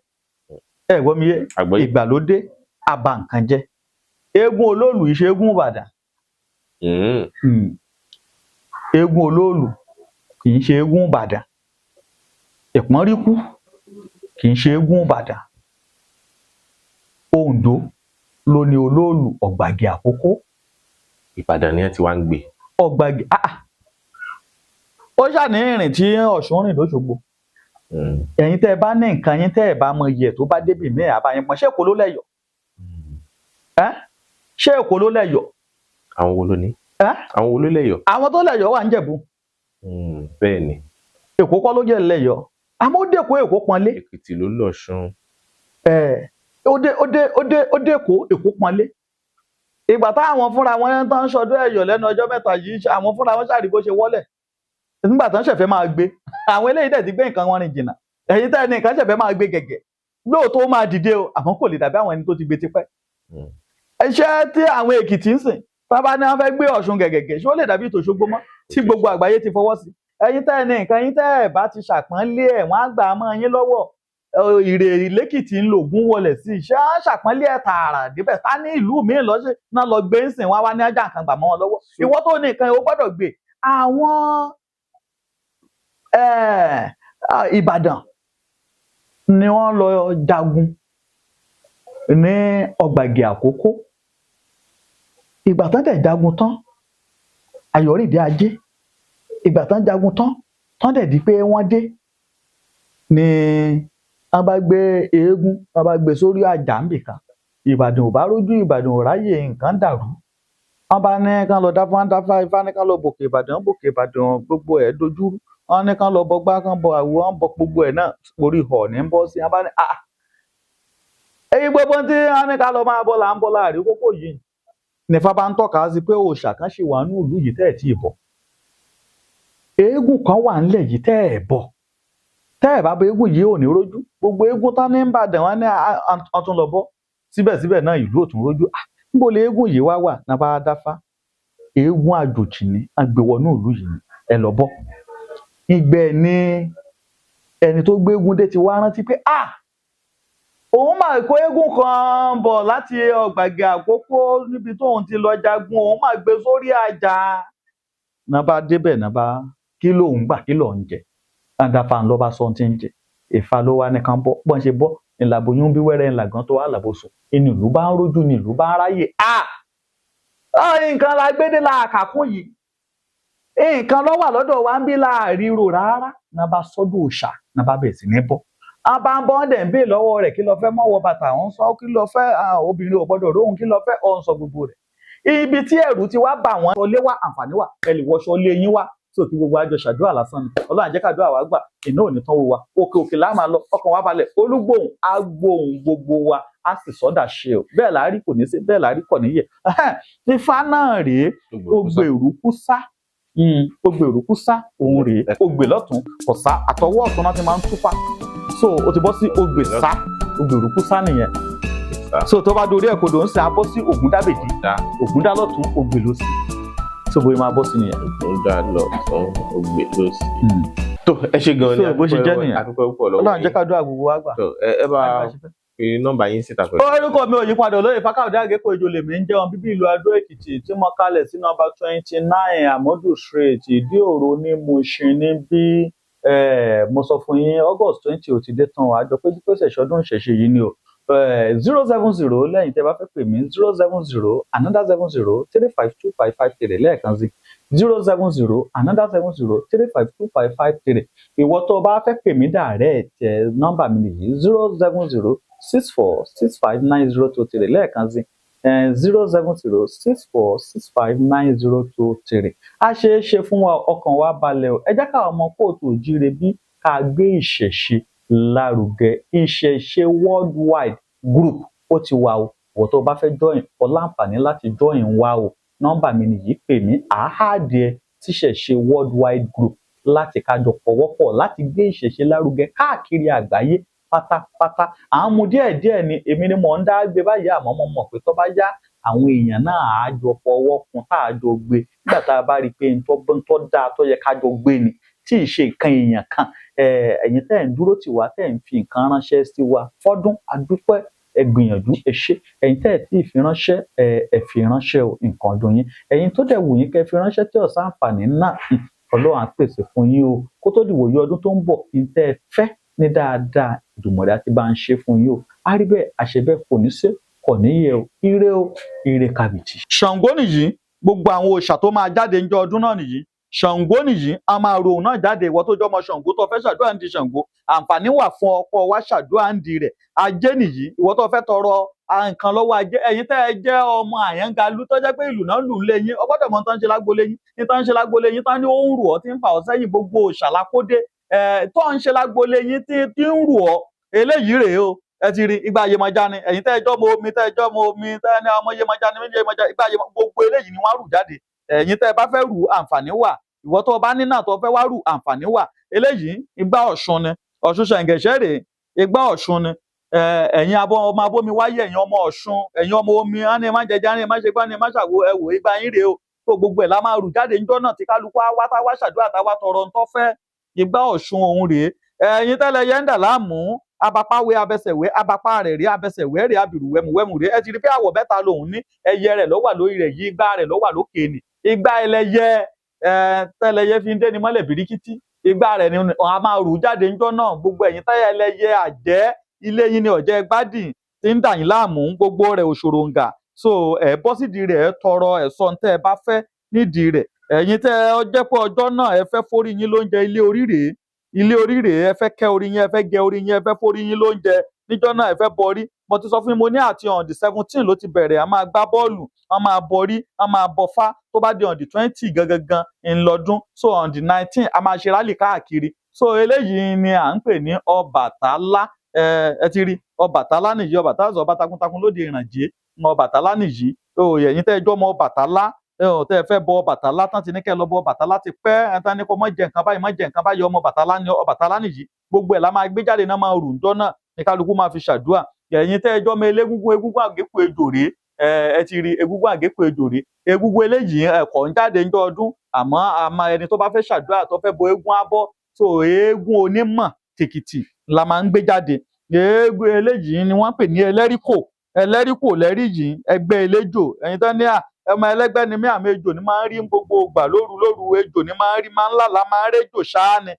Ẹ gbọ́ mi yé? Ìgbàlódé á ba nǹkan jẹ́. Eégún olóòlù ìṣe eégún Ìbàdàn. Eégún olóòlù kì í ṣe eégún Ìbàdàn. Ìpọ́nríkú kì í ṣe eégún Ìbàdàn. Oǹdó ló ní olóòlù Ọ̀gbàgì Àkókó. Ìbàdàn ni ẹ ti wá ń gbé. Ọ̀gbàgì ó ṣàní ìrìn tí Ọ̀ṣun rìn lóṣogbo. Ẹ̀yin tẹ́ ẹ bá ní nǹkan yín tẹ́ ẹ bá mọ iyẹ̀ tó bá débì mí àbáyẹn pọn, ṣé Èkó ló lẹ́yọ̀? Ṣé Èkó ló lẹ́yọ̀? Àwọn wo ló ní? Àwọn wo ló lẹ́yọ̀? Àwọn tó lẹ́yọ̀ wà ń Jẹ̀bú. Bẹ́ẹ̀ ni. Èkó kọ́ ló jẹ́ lẹ́yọ̀. Àmọ́ ó dẹ́kọ̀ Èkó pọ́nlé. Èkìtì ló lọ̀ṣun. Ó dé ó dé ó dé ó dẹ́kọ̀ Èkó pọ́nlé. Ìgbà táwọn fúnra wọn tán ń ṣọdún Ẹ̀yọ̀ lẹ́nu ọjọ́ mẹ́ta yìí, àwọn fúnra wọn ṣàrí bó ṣe wọ́lẹ̀ nígbà tán ṣẹ̀fẹ̀ máa gbé. Àwọn eléyìí dẹ̀ ti gbé nǹkan wọn rìn jìnnà. Ẹ̀yin tẹ́ ní nǹkan ṣẹ̀fẹ̀ máa gbé gẹ̀gẹ̀, lóòótọ́ ó máa dìde o, àmọ́ kò lè dàbí àwọn ẹni tó ti gbé tipẹ́. Iṣẹ́ tí àwọn Èkìtì ń sìn, tá bá ní wọ́n fẹ́ gbé Ọ̀ṣun gẹ̀gẹ̀gẹ̀, ṣé ó lè dàbí tòṣogbo mọ́ tí gbogbo àgbáyé ti fọwọ́ sí? Ẹ̀yin tẹ́ ní nǹkan yín tẹ́ ẹ̀ bá ti ṣàpọ́nlé ẹ̀, wọ́n á gbà á mọ́ yín lọ́wọ́. Ìrè lẹ́kìtì ń lògùn wọlẹ̀ sí iṣẹ́ á ṣàpọ́nlé ẹ̀ tààrà débẹ̀. Ká ní ìlú míì lọ́sẹ̀ náà lọ gbé ń sìn, wọ́n á wá ní ajá nǹkan gbà mọ́ wọn lọ́wọ́. Ìwọ tó ní nǹkan, o gbọ́dọ̀ gbé. Àwọn Ìbàdàn ni wọ́n lọ jagun ní Ọ̀gbàgì Àkókó. Ìgbà tán dẹ̀ jagun tán, Ayọ̀rìndé Ajé, ìgbà tán jagun tán tán dẹ̀ di pé wọ́n dé ni wọ́n bá gbé eégún, wọ́n bá gbé sórí àjà ńbìkan. Ìbàdàn ò bá rójú, Ìbàdàn ò ráyè, nǹkan dàrú. Wọ́n bá ní kán lọ dáfá dáfá, Ifá ní kán lọ bòkè Ìbàdàn, bòkè Ìbàdàn gbogbo ẹ̀ dojúrú. Wọ́n ní kán lọ bọgbá, kán bọ àwo, wọ́n bọ gbogbo ẹ̀ náà, orí họ̀ ní bọ́ sí. Wọ́n bá ní ah, èyí gbogbo tí wọ́n ní ká lọ máa bọ̀ là ń bọ̀ láàrin kókó yìí. Nífá bá ń tọ́ka sí pé òòṣà kan ṣì wà ní ìlú yìí tẹ́ ẹ̀ tí ì bọ̀. Eégún kan wà ńlẹ̀ yìí tẹ́ ẹ̀ bọ̀. Tẹ́ ẹ̀ bá bọ eégún yìí ò ní rójú. Gbogbo eégún tán ní Ìbàdàn wọn ní ọtún lọ bọ́. Síbẹ̀síbẹ̀ náà ìlú ò tún rójú. Níbo lè eégún yìí wá wà? Náà bá dáfá. Eégún àjòjì ni, a gbé wọnú ìlú yìí ni, ẹ lọ bọ́. Ibẹ̀ ni ẹni tó gbé eégún dé ti wá rántí pé ah, òun máa kó eégún kan bọ̀ láti Ọ̀gbàgì Àkókó níbi tóun ti lọ jagun, òun máa gbé sórí àjà. Náà bá débẹ̀, náà bá kí lóun gbà, kí lóun jẹ. Àdàfà ńlọ bá sọ ohun tí ń jẹ. Ìfà ló wá nìkan bọ́, bọ́n ṣe bọ́, ńlàbóyún bí wẹ́rẹ́ ńlàgán tó wà làbòsùn. Inú ìlú bá ń rójú ni ìlú bá ń ráyè. Ah! Nǹkan la gbédè la àkàkún yìí. Nǹkan ló wà lọ́dọ̀ wa ń bí láàríro rárá. Náà bá sọ́dọ̀ òòṣà, náà bá bẹ̀rẹ̀ sí ní bọ́. A bá ń bọ́ dẹ̀ ń bè lọ́wọ́ rẹ̀, kí ló fẹ́ mọ́wọ́ bàtà òun sọ, kí ló fẹ́, obìnrin ò gbọ́dọ̀ róhun, kí ló fẹ́, òun sọ gbogbo rẹ̀. Ibi tí ẹ̀rù ti wá bà wọ́n, ọlé wá, àǹfààní wà, ẹ lè wọṣọ lé yín wá. Tí òkè gbogbo àjọ ṣàdúrà lásán ni. Ọlọ́run jẹ́ kàdúrà wa gbà, iná ò ní tán wo wa. Òkè òkè la máa lọ, ọkàn wa balẹ̀, Olúgbòhùn á gbóhùn gbogbo wa, á sì sọ́dà ṣe o. Bẹ́ẹ̀ la rí kò ní sí, bẹ́ẹ̀ la rí kò ní yẹ. Ifá náà rèé, Ogbè ìrúkú sá. Ogbè ìrúkú sá, òun rèé, ogbè lọ́tún, kọ̀sá, àtọwọ́ ọ̀tún náà ti máa ń túfá. So o ti bọ́ sí ogbè sá, ogbè ìrúkú sá nìyẹn. So tó bá dorí ẹ̀ kodò ń sìn, á bọ́ sí Ògúndábèjì, Ògúndá lọ́tún, ogbè lósì. So bóyá máa bọ́ sí nìyẹn. Ògúndá lọ́tún, ogbè lósì. Tó ẹ ṣe gan ni, bó ṣe jẹ́ nìyẹn. Adúpẹ́ púpọ̀ lọ́wọ́ yín. Ọlọ́run jẹ́ kàdúrà gbogbo wa gbà. Ẹ bá fi nọ́mbà yín síta pẹ̀lú. Orúkọ mi ò yípadà, Olóyè Fákáyọ̀dé Àgékò Ejò lèmi ń jẹ́, wọn bíbí ìlú Adó Èkìtì tí mo kalẹ̀ sí nọ́mbà 29 Àmọ́dù Street, Ìdí Òro ní Mushin níbí. Mo sọ fún yín August 20 ò ti dé tán, àjọ péjú pèsè ṣọdún ìṣẹ̀ṣe yìí ni o. 070 lẹ́yìn tẹ́ bá fẹ́ pè mí, 070 another 70 352553 lẹ́ẹ̀kan sí 070 another 70 352553. Ìwọ tó o bá fẹ́ pè mí direct, nọ́mbà mi nìyí 070 6465 9023 lẹ́ẹ̀kan sí 070 6465 9023. A ṣe é ṣe fún wa, ọkàn wa balẹ̀ o. Ẹ jẹ́ káwọn ọmọ kóòtù òjíire bí ká gbé ìṣẹ̀ṣe lárugẹ. Ìṣẹ̀ṣe worldwide group ó ti wà o. Ìwọ tó o bá fẹ́ join, o láǹfààní láti join wa o. Nọ́mbà mi nìyí, pè mí, àáhàdì ẹ tíṣẹ̀ṣe worldwide group láti kájọ pọ̀wọ́pọ̀ láti gbé ìṣẹ̀ṣe lárugẹ káàkiri àgbáyé pátápátá. À ń mu díẹ̀díẹ̀ ni, èmi ni mò ń dá gbé báyìí, àmọ́ mo mọ̀ pé tó bá yá àwọn èèyàn náà á jọ fọwọ́ kun tá a jọ gbé. Nígbà tá a bá rí i pé ntọ́ dáa tó yẹ ká jọ gbé ni, tí ì ṣe nǹkan èèyàn kan. Ẹ̀yin tẹ́ ẹ̀ ń dúró tì wá, tẹ́ ẹ̀ ń fi nǹkan ránṣẹ́ sí wa fọ́dún, adúpẹ́, ẹ gbìyànjú, ẹ ṣé. Ẹ̀yin tẹ́ ẹ̀ tí ì fi ránṣẹ́, ẹ fi ránṣẹ́ o, nǹkan ọdún yín. Ẹ̀yin tó dẹ̀ wù yín kẹ́ fi ránṣẹ́ tí ọ̀sán àǹfààní náà, Ọlọ́run á pèsè fún yín o. Kó tó dìwòye ọdún tó ń bọ̀, ní tẹ́ ẹ fẹ́ ní dáadáa, Èdùmàrè á ti bá ń ṣe fún yín o. Á rí bẹ́ẹ̀, àṣẹ bẹ́ẹ̀, kò ní ṣe, kò ní yẹ o. Ire o, ire kàbìtì. Ṣàngó nìyí, gbogbo àwọn òòṣà tó máa jáde níjọ́ ọdún náà nìyí. Ṣàngó nìyí, a máa ro òun náà jáde. Ìwọ tó jọmọ Ṣàngó tó fẹ́ ṣàdúrà ń di Ṣàngó, àǹfààní wà fún ọkọ wa ṣàdúrà ń di rẹ̀. Ajé nìyí, ìwọ tó fẹ́ tọrọ nǹkan lọ́wọ́ ajé. Ẹ̀yin tẹ́ ẹ jẹ́ ọmọ Àyàngalú tó jẹ́ pé ìlú náà lù ń lé yín, ọ gbọ́dọ̀ mọ tán ṣe lágbolé yín, ní tán ṣe lágbolé yín, tán ní ó ń rù ọ́ tí ń fà ọ́ sẹ́yìn. Gbogbo òòṣà lákódé Tó ń ṣe lágboolé yín tí ń rù ọ́, eléyìí rèé o. Ẹ ti rí igbá Yemọja ni. Ẹ̀yin tẹ́ ẹjọ́ mọ omi, tẹ́ ẹjọ́ mọ omi, tẹ́ ẹni ọmọ Yemọja ni, méjì Yemọja, igbá Yemọja, gbogbo eléyìí ni wọ́n á rù jáde. Ẹ̀yin tẹ́ ẹ bá fẹ́ rù, àǹfààní wà. Ìwọ tó o bá ní náà tó o fẹ́ wá rù, àǹfààní wà. Eléyìí igbá Ọ̀ṣun ni. Ọ̀ṣun ṣẹ̀ǹgẹ̀ṣẹ̀ rèé, igbá Ọ̀ṣun ni. Ẹ̀yin abọ́ ọmọ abómi wáyé, ẹ̀yin ọmọ Ọ̀ṣun, ẹ̀yin ọmọ omi, á ní má jẹjẹ, á ní má ṣe gbá, á ní má ṣàwo, ẹ wò igbá yín rèé o. Tó gbogbo ẹ̀ la máa rù jáde níjọ́ náà tí kálukú á wá tá wá ṣàdúrà tá wá tọrọ ń tọ́ fẹ́. Igbá Ọ̀ṣun òun rèé. Ẹ̀yin tẹ́lẹ̀ yẹn ń dà láàmú, abapáwé abẹsẹ̀wé, abapá rẹ̀ rí abẹsẹ̀wé rèé, abìrù wẹ̀mùwẹ̀mù rèé. Ẹ ti rí pé àwọ̀ mẹ́ta lòun ní, ẹyẹ rẹ̀ ló wà lórí rẹ̀ yìí, igbá rẹ̀ ló wà lókè nì. Igbá ẹlẹ́yẹ, tẹ́lẹyẹ fi ń dé ni mọ́lẹ̀ bìríkítí, igbá rẹ̀ ni a máa rù jáde níjọ́ náà. Gbogbo ẹ̀yin tẹ́lẹ̀ ẹlẹ́yẹ àjẹ́ ilé yín ni ọ̀jẹ́ gbádìn tí ń dà yín láàmú, gbogbo rẹ̀ òṣòròǹgà. So ẹ bọ́ sídìí rẹ̀, ẹ tọrọ ẹ sọ ohun tẹ́ ẹ bá fẹ́ nídìí rẹ̀. Ẹ̀yin tẹ́ ẹ jẹ́ pé ọjọ́ náà ẹ fẹ́ forí yín lóúnjẹ, ilé orí rèé, ilé orí rèé, ẹ fẹ́ kẹ́ orí yín, ẹ fẹ́ gẹ orí yín, ẹ fẹ́ forí yín lóúnjẹ níjọ́ náà, ẹ fẹ́ bọrí. Mo ti sọ fún yín, mo ní àti on the 17 ló ti bẹ̀rẹ̀, a máa gbá bọ́ọ̀lù, a máa bọrí, a máa bọfá. Tó bá di on the 20 gangan ńlọdún, so on the 19 a máa ṣe rálì káàkiri. So eléyìí ni à ń pè ní Ọbàtálá. Ẹ ti rí Ọbàtálá nìyí. Ọbàtálá sọ ọba takuntakun lóde Ìrànjẹ, Ọbàtálá nìyí. Ẹ̀yin tẹ́ ẹ jọ́ mọ Ọbàtálá, tẹ́ ẹ fẹ́ bọ Ọbàtálá, tán ti ní kẹ́ ẹ lọ bọ Ọbàtálá ti pẹ́, ẹ tán ní kó má jẹ nǹkan báyìí, má jẹ nǹkan báyìí, ọmọ Ọbàtálá ni, Ọbàtálá nìyí. Gbogbo ẹ̀ la máa gbé jáde náà, máa rù ńjọ́ náà ní kálukú máa fi ṣàdúrà. Ẹ̀yin tẹ́ ẹ jọ́ mọ elégúngún, egúngún àgékù ejò rèé. Ẹ ti rí egúngún àgékù ejò rèé. Egúngún eléyìí ẹ̀kọ́ ń jáde ńjọ́ ọdún, àmọ́ àmọ́ ẹni tó bá fẹ́ ṣàdúrà tó fẹ́ bọ eégún á bọ́. So eégún onímọ̀ tèkìtì la máa ń gbé jáde. Eégún eléyìí ni wọ́n ń pè ní ẹlẹ́ríkò. Ẹlẹ́ríkò lẹ́rí yìí, ẹgbẹ́ eléjò. Ẹ̀yin tán ní à ọmọ ẹlẹ́gbẹ́ ni mí, àmọ́ ejò ni máa ń rí gbogbo ìgbà, lóru lóru ejò ni máa ń rí, máa ń lálàá, máa ń réjò ṣáá ni.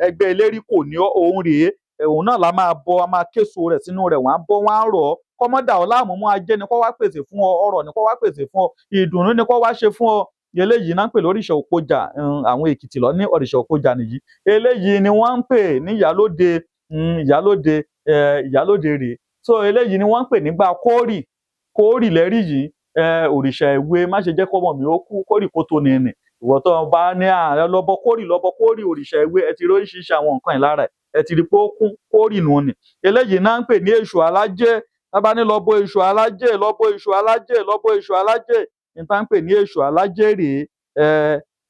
Ẹgbẹ́ eléríkò ní òun rèé. Òun náà la máa bọ, a máa késo rẹ̀ sínú rẹ̀, wọ́n á bọ́, wọ́n á rọ̀ ọ́. Kọ́mọ́dà ọ́ láàmú mú, ajé ni kó wá pèsè fún ọ, ọrọ̀ ni kó wá pèsè fún ọ, ìdùnnú ni kó wá ṣe fún ọ. Eléyìí náà ń pè lóríṣà Òkòjà, àwọn Èkìtì lọ ní òrìṣà Òkòjà nìyí. Eléyìí ni wọ́n ń pè ní Ìyálóde, Ìyálóde, Ìyálóde rèé. So eléyìí ni wọ́n ń pè nígbà kórì, kórì lẹ́rí yìí, òrìṣà ìwé má ṣe jẹ́ kọ́mọ mi ó kú, kórì kó tó ní nì. Ìwọ tó bá ní ààrẹ lọ́bọ kórì, lọ́bọ kórì, òrìṣà ìwé, ẹ ti rí oríṣiríṣi àwọn nǹkan ìlara ẹ̀, ẹ ti rí pé ó kún kórì nù ni. Eléyìí náà ń pè ní èṣù alájẹ́. Tá bá ní lọ́bọ èṣù alájẹ́, lọ́bọ èṣù alájẹ́, lọ́bọ èṣù alájẹ́, ní tá ń pè ní èṣù alájẹ́ rèé.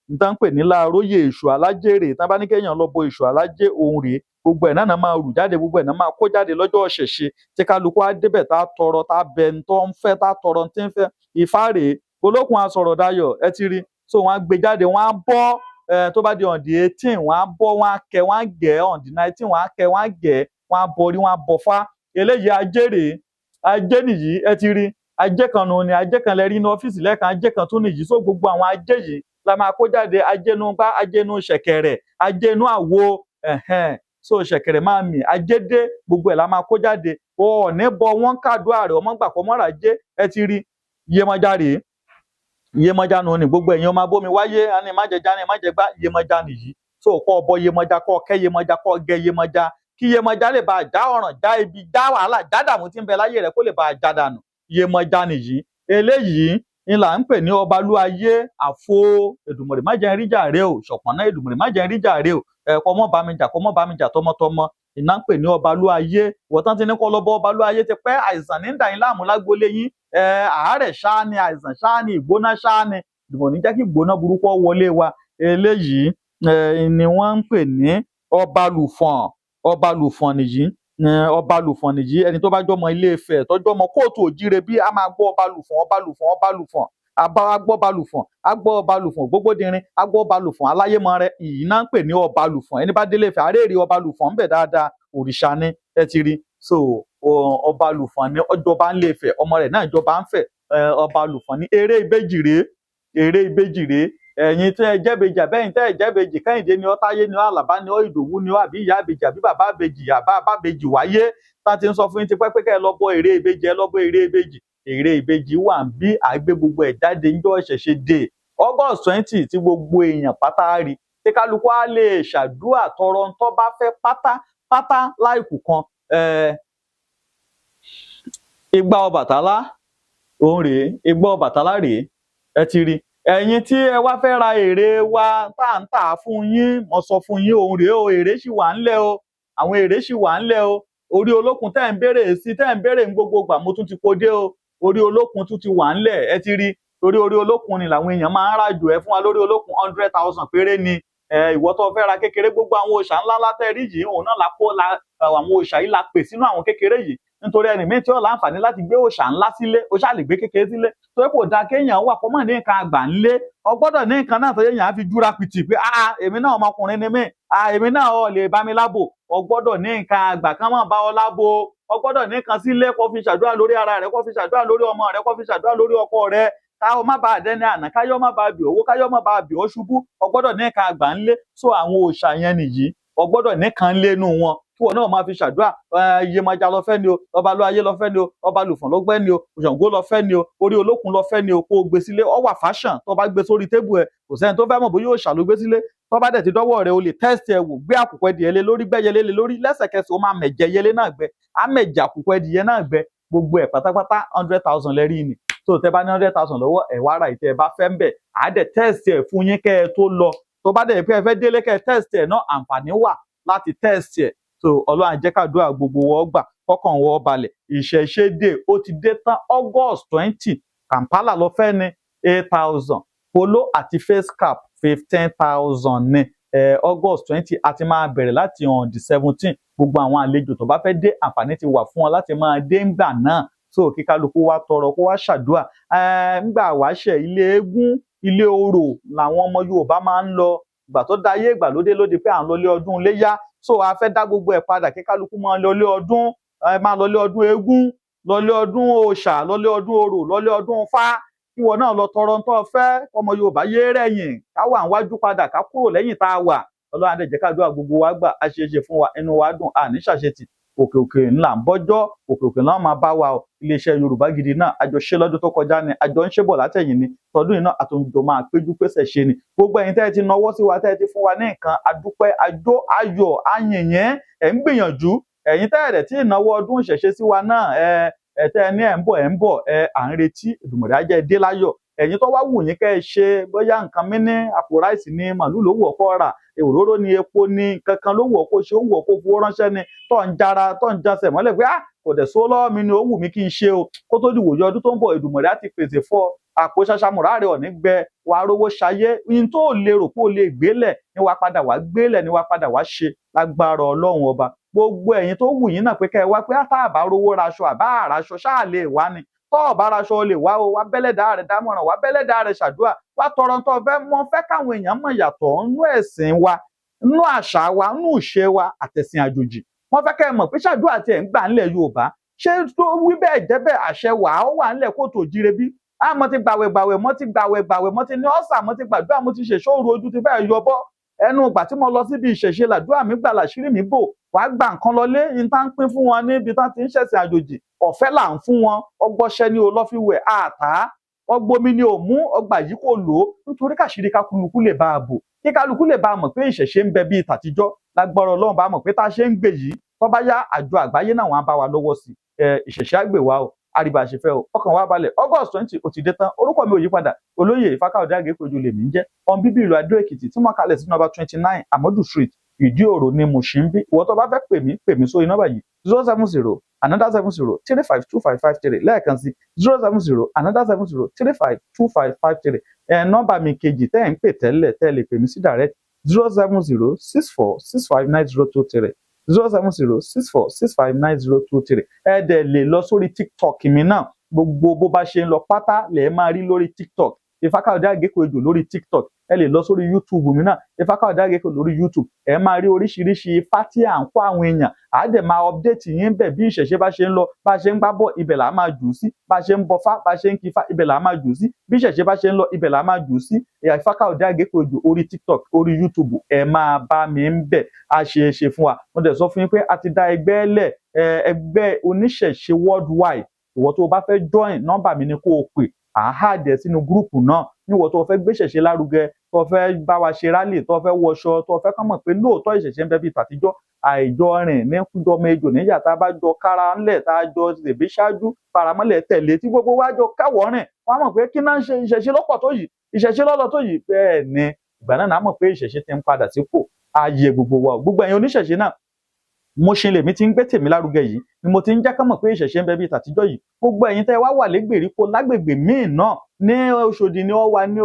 Ní tá ń pè ní láàróyè èṣù alájẹ́ rèé. Tá bá ní kéèyàn lọ́bọ èṣù alájẹ́, òun rèé. Gbogbo ẹ̀ náà máa rù jáde, gbogbo ẹ̀ náà máa kó jáde lọ́jọ́ ọ̀ṣẹ̀ṣe tí kálukú á débẹ̀, tá tọrọ, tá bẹ ń tọ́ ń fẹ́, tá tọrọ tí ń fẹ́. Ifá rèé, olókun asọ̀rọ̀ dayọ̀, ẹ ti rí. So wọ́n á gbé jáde, wọ́n á bọ́. Tó bá di on the 18 wọ́n á bọ́, wọ́n á kẹ́, wọ́n á gẹ̀. On the 19 wọ́n á kẹ́, wọ́n á gẹ̀, wọ́n á bọrí, wọ́n á bọ̀fá. Eléyìí ajé rèé, ajé nìyí, ẹ ti rí. Ajé kan nù ni, ajé kan lẹ rí ní ọ́fíìsì lẹ́ẹ̀kan, ajé kan tún nìyí. So gbogbo àwọn ajé yìí la máa kó jáde, ajé nu gbá, ajé nu ṣẹ̀kẹ̀rẹ̀, ajé nu àwo, ẹ̀hẹ́n. So ṣẹ̀kẹ̀rẹ̀ máa mì, ajé dé, gbogbo ẹ̀ la máa kó jáde. Ọ̀ọ́nì bọ wọ́n kàdúrà rẹ̀, ọmọ gbà kọ́ mọ́ra jẹ́. Ẹ ti rí Yemọja rèé, Yemọja nù ni. Gbogbo ẹ̀yin ọmọ abómi wáyé, àní má jẹja, ní má jẹgbá, Yemọja nìyí. So kọ́ ọbọ Yemọja, kọ́ kẹ́ Yemọja, kọ́ gẹ Yemọja, kí Yemọja lè bá já ọ̀ràn, já ibi, já wàhálà, já dààmú tí ń bẹ láyé rẹ̀, kó lè bá já dànù. Yemọja nìyí. Eléyìí ni là ń pè ní Ọbalúayé àfo Èdùmàrè má jẹ́ n ríjà rè o, Ṣọ̀pọ̀nná Èdùmàrè má jẹ́ n ríjà rè o, kọ́ mọ́ bá mi jà, kọ́ mọ́ bá mi jà tọmọtọmọ. Iná ń pè ní Ọbalúayé. Wọ́n ti ní kọ́ lọ́bọ Ọbalúayé ti pẹ́, àìsàn ní ń dà yín láàmú lágboolé yín, àárẹ̀ ṣáá ni, àìsàn ṣáá ni, ìgbóná ṣáá ni. Ìdùnnú ní jẹ́ kí ìgbóná burúkú wọlé wa. Eléyìí ni wọ́n ń pè ní Ọbalùfọ̀n. Ọbalùfọ̀n nìyí, Ọbalùfọ̀n nìyí. Ẹni tó bá jọmọ Ilé Ifẹ̀, tó jọmọ kóòtù òjíire bí, a máa gbọ́ Ọbalùfọ̀n, Ọbalùfọ̀n, Ọbalùfọ̀n. Àbá agbọ́ Ọbalùfọ̀n, agbọ́ Ọbalùfọ̀n gbógbódìrín, agbọ́ Ọbalùfọ̀n aláyémọrẹ, ìyí náà ń pè ní Ọbalùfọ̀n. Ẹni bá délé Ifẹ̀, àárẹ̀ rí Ọbalùfọ̀n ń bẹ dáadáa, òrìṣà ni, ẹ ti rí. So Ọbalùfọ̀n ni ọjọba ń lé Ifẹ̀, ọmọ rẹ̀ náà jọba ń fẹ̀. Ọbalùfọ̀n ni. Eré ìbejì rèé, eré ìbejì rèé. Ẹ̀yin tẹ́ ẹ jẹ́bejì àbẹ́yìn tẹ́ ẹ jẹ́bejì, Kẹ́hìndé ni ọ́, Táyé ni ọ́, Àlàbá ni ọ́, Ìdòwú ni ọ́, àbí ìyá ìbejì àbí bàbá ìbejì, àbá bàbejì wáyé, tá ti ń sọ fún yín tipẹ́ pé kẹ́ ẹ lọ bọ eré ìbejì, ẹ lọ bọ eré ìbejì. Eré ìbejì wà ń bí, àgbé gbogbo ẹ̀ jáde níjọ́ ìṣẹ̀ṣe dé August 20 tí gbogbo èèyàn pátá rí, tí kálukú á lè ṣàdúrà tọrọ ń tọ́ bá fẹ́ pátá pátá láìkù kan. Igbá Ọbàtálá òun rèé, igbá Ọbàtálá rèé, ẹ ti rí. Ẹ̀yin tí ẹ wá fẹ́ ra èrè wa tá à ń tà á fún yín, mo sọ fún yín òun rèé o, èrè sì wà ńlẹ̀ o, àwọn èrè sì wà ńlẹ̀ o. Orí olókun tẹ́ ń béèrè sí, tẹ́ ń béèrè ní gbogbo ìgbà, mo tún ti kó dé o. Orí olókun tún ti wà ńlẹ̀, ẹ ti rí. Torí orí olókun ni làwọn èèyàn máa ń rà jù. Ẹ fún wa lórí olókun 100,000 péré ni. Ìwọ tó fẹ́ ra kékeré, gbogbo àwọn òòṣà ńlá ńlá tẹ́ rí yìí, òun náà la kó la àwọn òòṣà yìí la pè sínú àwọn kékeré yìí, nítorí ẹni míì tí ó láǹfààní láti gbé òòṣà ńlá sílé, ó ṣáà lè gbé kékeré sílé. Torí kò dáa kéèyàn wà kó mọ̀ ní nǹkan àgbà ńlé. Ọ gbọ́dọ̀ ní nǹkan náà tó yẹ̀yàn á fi júra pìtì pé ah, èmi náà ọmọkùnrin ni mí, ah, èmi náà ò lè bá mi lábò. Ọ gbọ́dọ̀ ní nǹkan àgbà kán mọ̀ bá ọ lábò. Ọ gbọ́dọ̀ ní nǹkan sílé kó fi ṣàdúrà lórí ara rẹ, kó fi ṣàdúrà lórí ọmọ rẹ, kó fi ṣàdúrà lórí ọkọ rẹ, káwọ má bàa dẹni àná, káyọ má bàa bì owó, káyọ má bàa bì ó ṣubú. Ọ gbọ́dọ̀ ní nǹkan àgbà ńlé. So àwọn òòṣà yẹn nìyí, ọ gbọ́dọ̀ ní kan lénu wọn kí wọn náà máa fi ṣàdúrà. Iyemọja lọ fẹ́ ni o, ọba ló ayé lọ fẹ́ ni o, ọba lùfọ̀n ló gbẹ́ ni o, Ṣàngó lọ fẹ́ ni o, orí olókun lọ fẹ́ ni o, kó o gbé sílé. Ọ wà fashion tó bá gbé sórí tébù ẹ, kò sẹ́ni tó fẹ́ mọ̀ bóyá òòṣà ló gbé sílé. Tó bá dẹ̀ ti dọ́wọ́ rẹ, o lè test ẹ wò, gbé àkùkọ ẹdìyẹ lé lórí, gbẹ́yẹlé lé lórí, lẹ́sẹ̀kẹsẹ̀ ó máa mẹ̀jẹ̀ yẹlé náà gbẹ, á mẹ̀jẹ̀ àkùkọ ẹdìyẹ náà gbẹ. Gbogbo ẹ̀ pátápátá 100,000 lẹ́rí ni. Tó tẹ́ bá ní 100,000 lọ́wọ́, ẹ̀ wá ra ìtẹ́ ẹ bá fẹ́ ń bẹ̀, á dẹ̀ test ẹ̀ fún yín kẹ́ ẹ tó lọ. Tó bá dẹ̀ pé ẹ fẹ́ délé kẹ́ ẹ test ẹ̀ náà, àǹfààní wà láti test ẹ̀. So Ọlọ́run á jẹ́ kàdúrà gbogbo wọ́n gbà, kọ́kàn wọ́n balẹ̀. Ìṣẹ̀ṣe dé, ó ti dé tán. August 20, Kampala lọ fẹ́ ni 8,000, polo àti face cap 15,000 ní August 20. A ti máa bẹ̀rẹ̀ láti on the 17. Gbogbo àwọn àlejò tó bá fẹ́ dé, àǹfààní ti wà fún wọn láti máa dé ńgbà náà. So kí kálukú wá tọrọ, kó wá ṣàdúrà. Ńgbà wáṣẹ̀, ilé eégún, ilé orò làwọn ọmọ Yorùbá máa ń lọ. Ìgbà tó dáyé ìgbàlódé ló di pé à ń lọ ilé ọdún iléyá. So a fẹ́ dá gbogbo ẹ̀ padà, kí kálukú máa lọ ilé ọdún, máa lọ ilé ọdún eégún, lọ ilé ọdún òòṣà, lọ ilé ọdún orò, lọ ilé ọdún Ifá. Ìwọ náà lọ tọrọ ń tọ́ fẹ́. Ọmọ Yorùbá yé rẹ̀yìn, ká wà níwájú padà, ká kúrò lẹ́yìn tá a wà. Ọlọ́run á dẹ̀ jẹ́ kádùá gbogbo wa gbà, á ṣeé ṣe fún wa, inú wa dùn, àní ṣàṣetì. Òkè òkè ńlá ń bọ́jọ́, òkè òkè ńlá máa bá wa o. Iléeṣẹ́ Yorùbá Gidi náà, àjọ ṣe lọ́dún tó kọjá ni, àjọ ń ṣe bọ̀ látẹ̀yìn ni, tọdún yìí náà àtúnjọ máa péjú pésẹ̀ ṣe ni. Gbogbo ẹ̀yin tẹ́ ẹ ti nawọ́ sí wa, tẹ́ ẹ ti fún wa ní nǹkan, adúpẹ́, àjọ ayọ̀ ayìnyẹn, ẹ̀ ń gbìyànjú. Ẹ̀yin tẹ́ ẹ dẹ̀ tí ìnáwó ọdún ìṣẹ̀ṣe sí wa náà, ẹ tẹ́ ẹ ní ẹ̀ ń bọ̀, ẹ̀ ń bọ̀, ẹ à ń retí. Èdùmàrè á jẹ́ ẹ dé láyọ̀. Ẹ̀yin tó wá wù yín kẹ́ ẹ ṣe, bóyá nǹkan mí ní àpò ráìsì ni, màlúù ló wù ọ́ kó rà, òróró ni, epo ni, nǹkan kan ló wù ọ́ kó ṣe, ó wù ọ́ kó fowó ránṣẹ́ ni, tó ń jara, tó ń jasẹ̀ mọ́lẹ̀ pé ah, kò dẹ̀ sówó lọ́wọ́ mi ni, ó wù mí kí n ṣe o. Kó tó di wòye ọdún tó ń bọ̀, Èdùmàrè á ti pèsè fún ọ. Àpò ṣaṣamùrà rẹ ò ní gbẹ, wàá rówó ṣayé. Ihun tó lérò pé o lè gbélẹ̀ ni wàá padà wá gbélẹ̀, ni wàá padà wá ṣe lágbára Ọlọ́run Ọba. Gbogbo ẹ̀yin tó wù yín náà pé kẹ́ ẹ wá, pé tá a bá rówó raṣọ àbá àràṣọ ṣáà lè wá ni, tọ́ ọ̀bá raṣọ lè wá o, wá bẹ́lẹ̀dá rẹ̀ dámọ̀ràn, wá bẹ́lẹ̀dá rẹ̀ ṣàdúrà, wá tọrọ tó fẹ́ mọ̀. Fẹ́ káwọn èèyàn mọ̀ yàtọ̀ nínú ẹ̀sìn wa, nínú àṣà wa, nínú ìṣe wa àtẹ̀sìn àjòjì. Wọ́n fẹ́ kẹ́ ẹ mọ̀ pé ṣàdúrà tiẹ̀ ń gbà ńlẹ̀ Yorùbá. Ṣé tó wí bẹ́ẹ̀ jẹ́ bẹ́ẹ̀, àṣẹ wà á wà ńlẹ̀ kó tó jíire bí. Á mo ti gbàwẹ̀ gbàwẹ̀, mo ti gbàwẹ̀ gbàwẹ̀, mo ti ní ọ̀sà, mo ti gbàdúrà, mo ti ṣèṣòro, ojú ti fẹ́ yọ bọ́. Ẹnu ìgbà tí mo lọ síbi ìṣẹ̀ṣe làdúrà mi gbà, làṣírí mi bò. Wàá gba nǹkan lọlé ní tá ń pín fún wọn níbi tá ti ń ṣẹ̀sìn àjòjì, ọ̀fẹ́ là ń fún wọn. Ọgbọ́ṣẹ́ ni o lọ́ fi wẹ̀ àtá, ọgbómi ni ò mú ọgbà yìí kò lò ó, nítorí kàṣírí kálukú lè bá a bò, kí kálukú lè bá a mọ̀ pé ìṣẹ̀ṣe ń bẹ bíi tàtijọ́. Lágbára Ọlọ́run, bá a mọ̀ pé tá a ṣe ń gbè yìí, tó bá yá àjọ àgbáyé náà wọn á bá wa lọ́wọ́ sí i. Ìṣẹ̀ṣe á gbè wá o, àríbà ṣe fẹ́ o, ọkàn wa balẹ̀. August 20 ó ti dé tán. Orúkọ mi ò yí padà, olóyè Ifákáyọ̀dé Àgékòjú lèmi ń jẹ́, ọmọ bíbí ìlú Adó Èkìtì tí wọ́n kalẹ̀ sí nọ́mbà 29 Amadu Street, Ìdí Òrò ni mo ṣì ń bí. Ìwọ tó bá fẹ́ pè mí, pè mí sórí nọ́mbà yìí: 070 another 70 35 25 53. Lẹ́ẹ̀kan sí, 070 another 70 35 25 53. Ẹ nọ́mbà mi kejì tẹ́ ẹ̀ ń pè tẹ́lẹ̀, tẹ́ ẹ lè pè mí sí direct: 070 64 65 90 23, 070 64 65 90 23. Ẹ dẹ̀ lè lọ sórí TikTok mi náà. Gbogbo bó bá ṣe ń lọ pátá lẹ̀ máa rí lórí TikTok, Ifákáyọ̀dé Àgékòejò lórí TikTok. Ẹ lè lọ sórí YouTube mi náà, Ifákáyọ̀dé Àgékòejò lórí YouTube. Ẹ máa rí oríṣiríṣi ifá tí à ń kó àwọn èèyàn, à á dẹ̀ máa update yín bẹ̀ bí ìṣẹ̀ṣe bá ṣe ń lọ, bá ṣe ń gbá bọ̀, ibẹ̀ là á máa jù ú sí. Bá ṣe ń bọfá, bá ṣe ń kífá, ibẹ̀ là á máa jù ú sí. Bí ìṣẹ̀ṣe bá ṣe ń lọ, ibẹ̀ là á máa jù ú sí. Ifákáyọ̀dé Àgékòejò orí TikTok, orí YouTube, ẹ máa bá mi ń bẹ̀. Á ṣe é ṣe fún wa. Mo dẹ̀ sọ fún yín pé a ti dá ẹgbẹ́ lẹ̀, ẹgbẹ́ oníṣẹ̀ṣe worldwide. Ìwọ tó o bá fẹ́ join, nọ́mbà mi ni kó o pè. À ń hàdẹ̀ sínú gúrùpù náà. Níwọ̀ tó fẹ́ gbé ìṣẹ̀ṣe lárugẹ, tó fẹ́ bá wa ṣe rálì, tó fẹ́ wọṣọ, tó fẹ́ kán mọ̀ pé lóòótọ́ ìṣẹ̀ṣe ń bẹ bíi tàtijọ́. Àìjọ rìn ní kújọmọ ejò níyà, tá a bá jọ kára ńlẹ̀, tá a jọ tèbí ṣáájú paramọ́lẹ̀ tẹ̀lé, tí gbogbo wa jọ káwọ́ rìn, wọ́n á mọ̀ pé kí náà ń ṣe ìṣẹ̀ṣe lọ́pọ̀ tó yìí, ìṣẹ̀ṣe lọ́lọ́ tó yìí. Bẹ́ẹ̀ ni ìgbà náà mọ̀ pé ìṣẹ̀ṣe ti ń padà sípò. Ààyè gbogbo wa, gbogbo ẹ̀yin oníṣẹ̀ṣe náà, mo ṣe lèmi ti ń gbé tèmi lárugẹ yìí ni mo ti ń jẹ́ ká mọ̀ pé ìṣẹ̀ṣe ń bẹ bíi tàtijọ́ yìí. Gbogbo ẹ̀yin tẹ́ wá wà lẹ́gbèríko lágbègbè míì náà, ní Ọ̀ṣọ́dì ni ó wà ní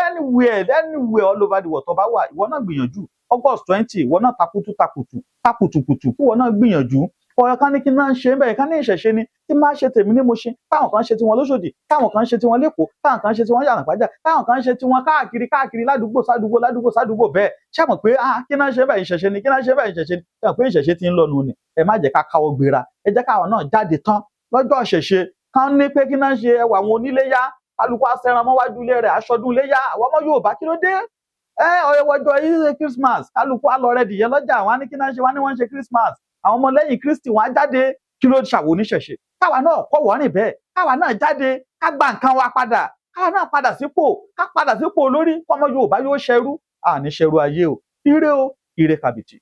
anywhere anywhere all over the world tó bá wà, ìwọ náà gbìyànjú August 20, ìwọ náà takutu takutu takutukutu, kí ìwọ náà gbìyànjú ọ̀rọ̀ kan ní kí náà ń ṣe ń bẹ̀rẹ̀ kan ní ìṣẹ̀ṣe ni tí máa ṣe tèmi ní mo ṣe, táwọn kan ṣe tiwọn lóṣòdì, táwọn kan ṣe tiwọn lẹ́kọ̀ọ́, táwọn kan ṣe tiwọn yànnàpájà, táwọn kan ṣe tiwọn káàkiri káàkiri, ládùúgbò sádùúgbò, ládùúgbò sádùúgbò. Bẹ́ẹ̀ ṣé mọ̀ pé ah, kí náà ṣe bẹ́ẹ̀ ìṣẹ̀ṣe ni, kí náà ṣe bẹ́ẹ̀ ìṣẹ̀ṣe ni. Ṣé mọ̀ pé ìṣẹ̀ṣe ti ń lọ nù ni? Ẹ má jẹ́ ká káwọ́ gbéra, ẹ jẹ́ káwọn náà jáde tán lọ́jọ́ ìṣẹ̀ṣe kan ní pé kí náà ṣe ẹwà àwọn oníléyá, kálukú aṣẹran mọ́wájú ilé rẹ̀, aṣọdún iléyá. Àwọn ọmọ Yorùbá, kí ló dé? Ẹ ọjọ́ yìí Christmas, kálukú á lọ rẹ dìyẹ lọ́jà, àwọn á ní kí náà ṣe, wọ́n ní wọ́n ń ṣe Christmas. Àwọn ọmọlẹ́yìn Kristi wọn á jáde. Kí ló ṣàwò oníṣẹ̀ṣe káwa náà kọ́ wọ́n rìn bẹ́ẹ̀, káwa náà jáde, ká gba nǹkan wa padà, káwa náà padà sípò, ká padà sípò olórí, kọ́mọ Yorùbá yóò ṣẹrú. Àní ṣẹrú ayé o. Ire o, ire kàbìtì.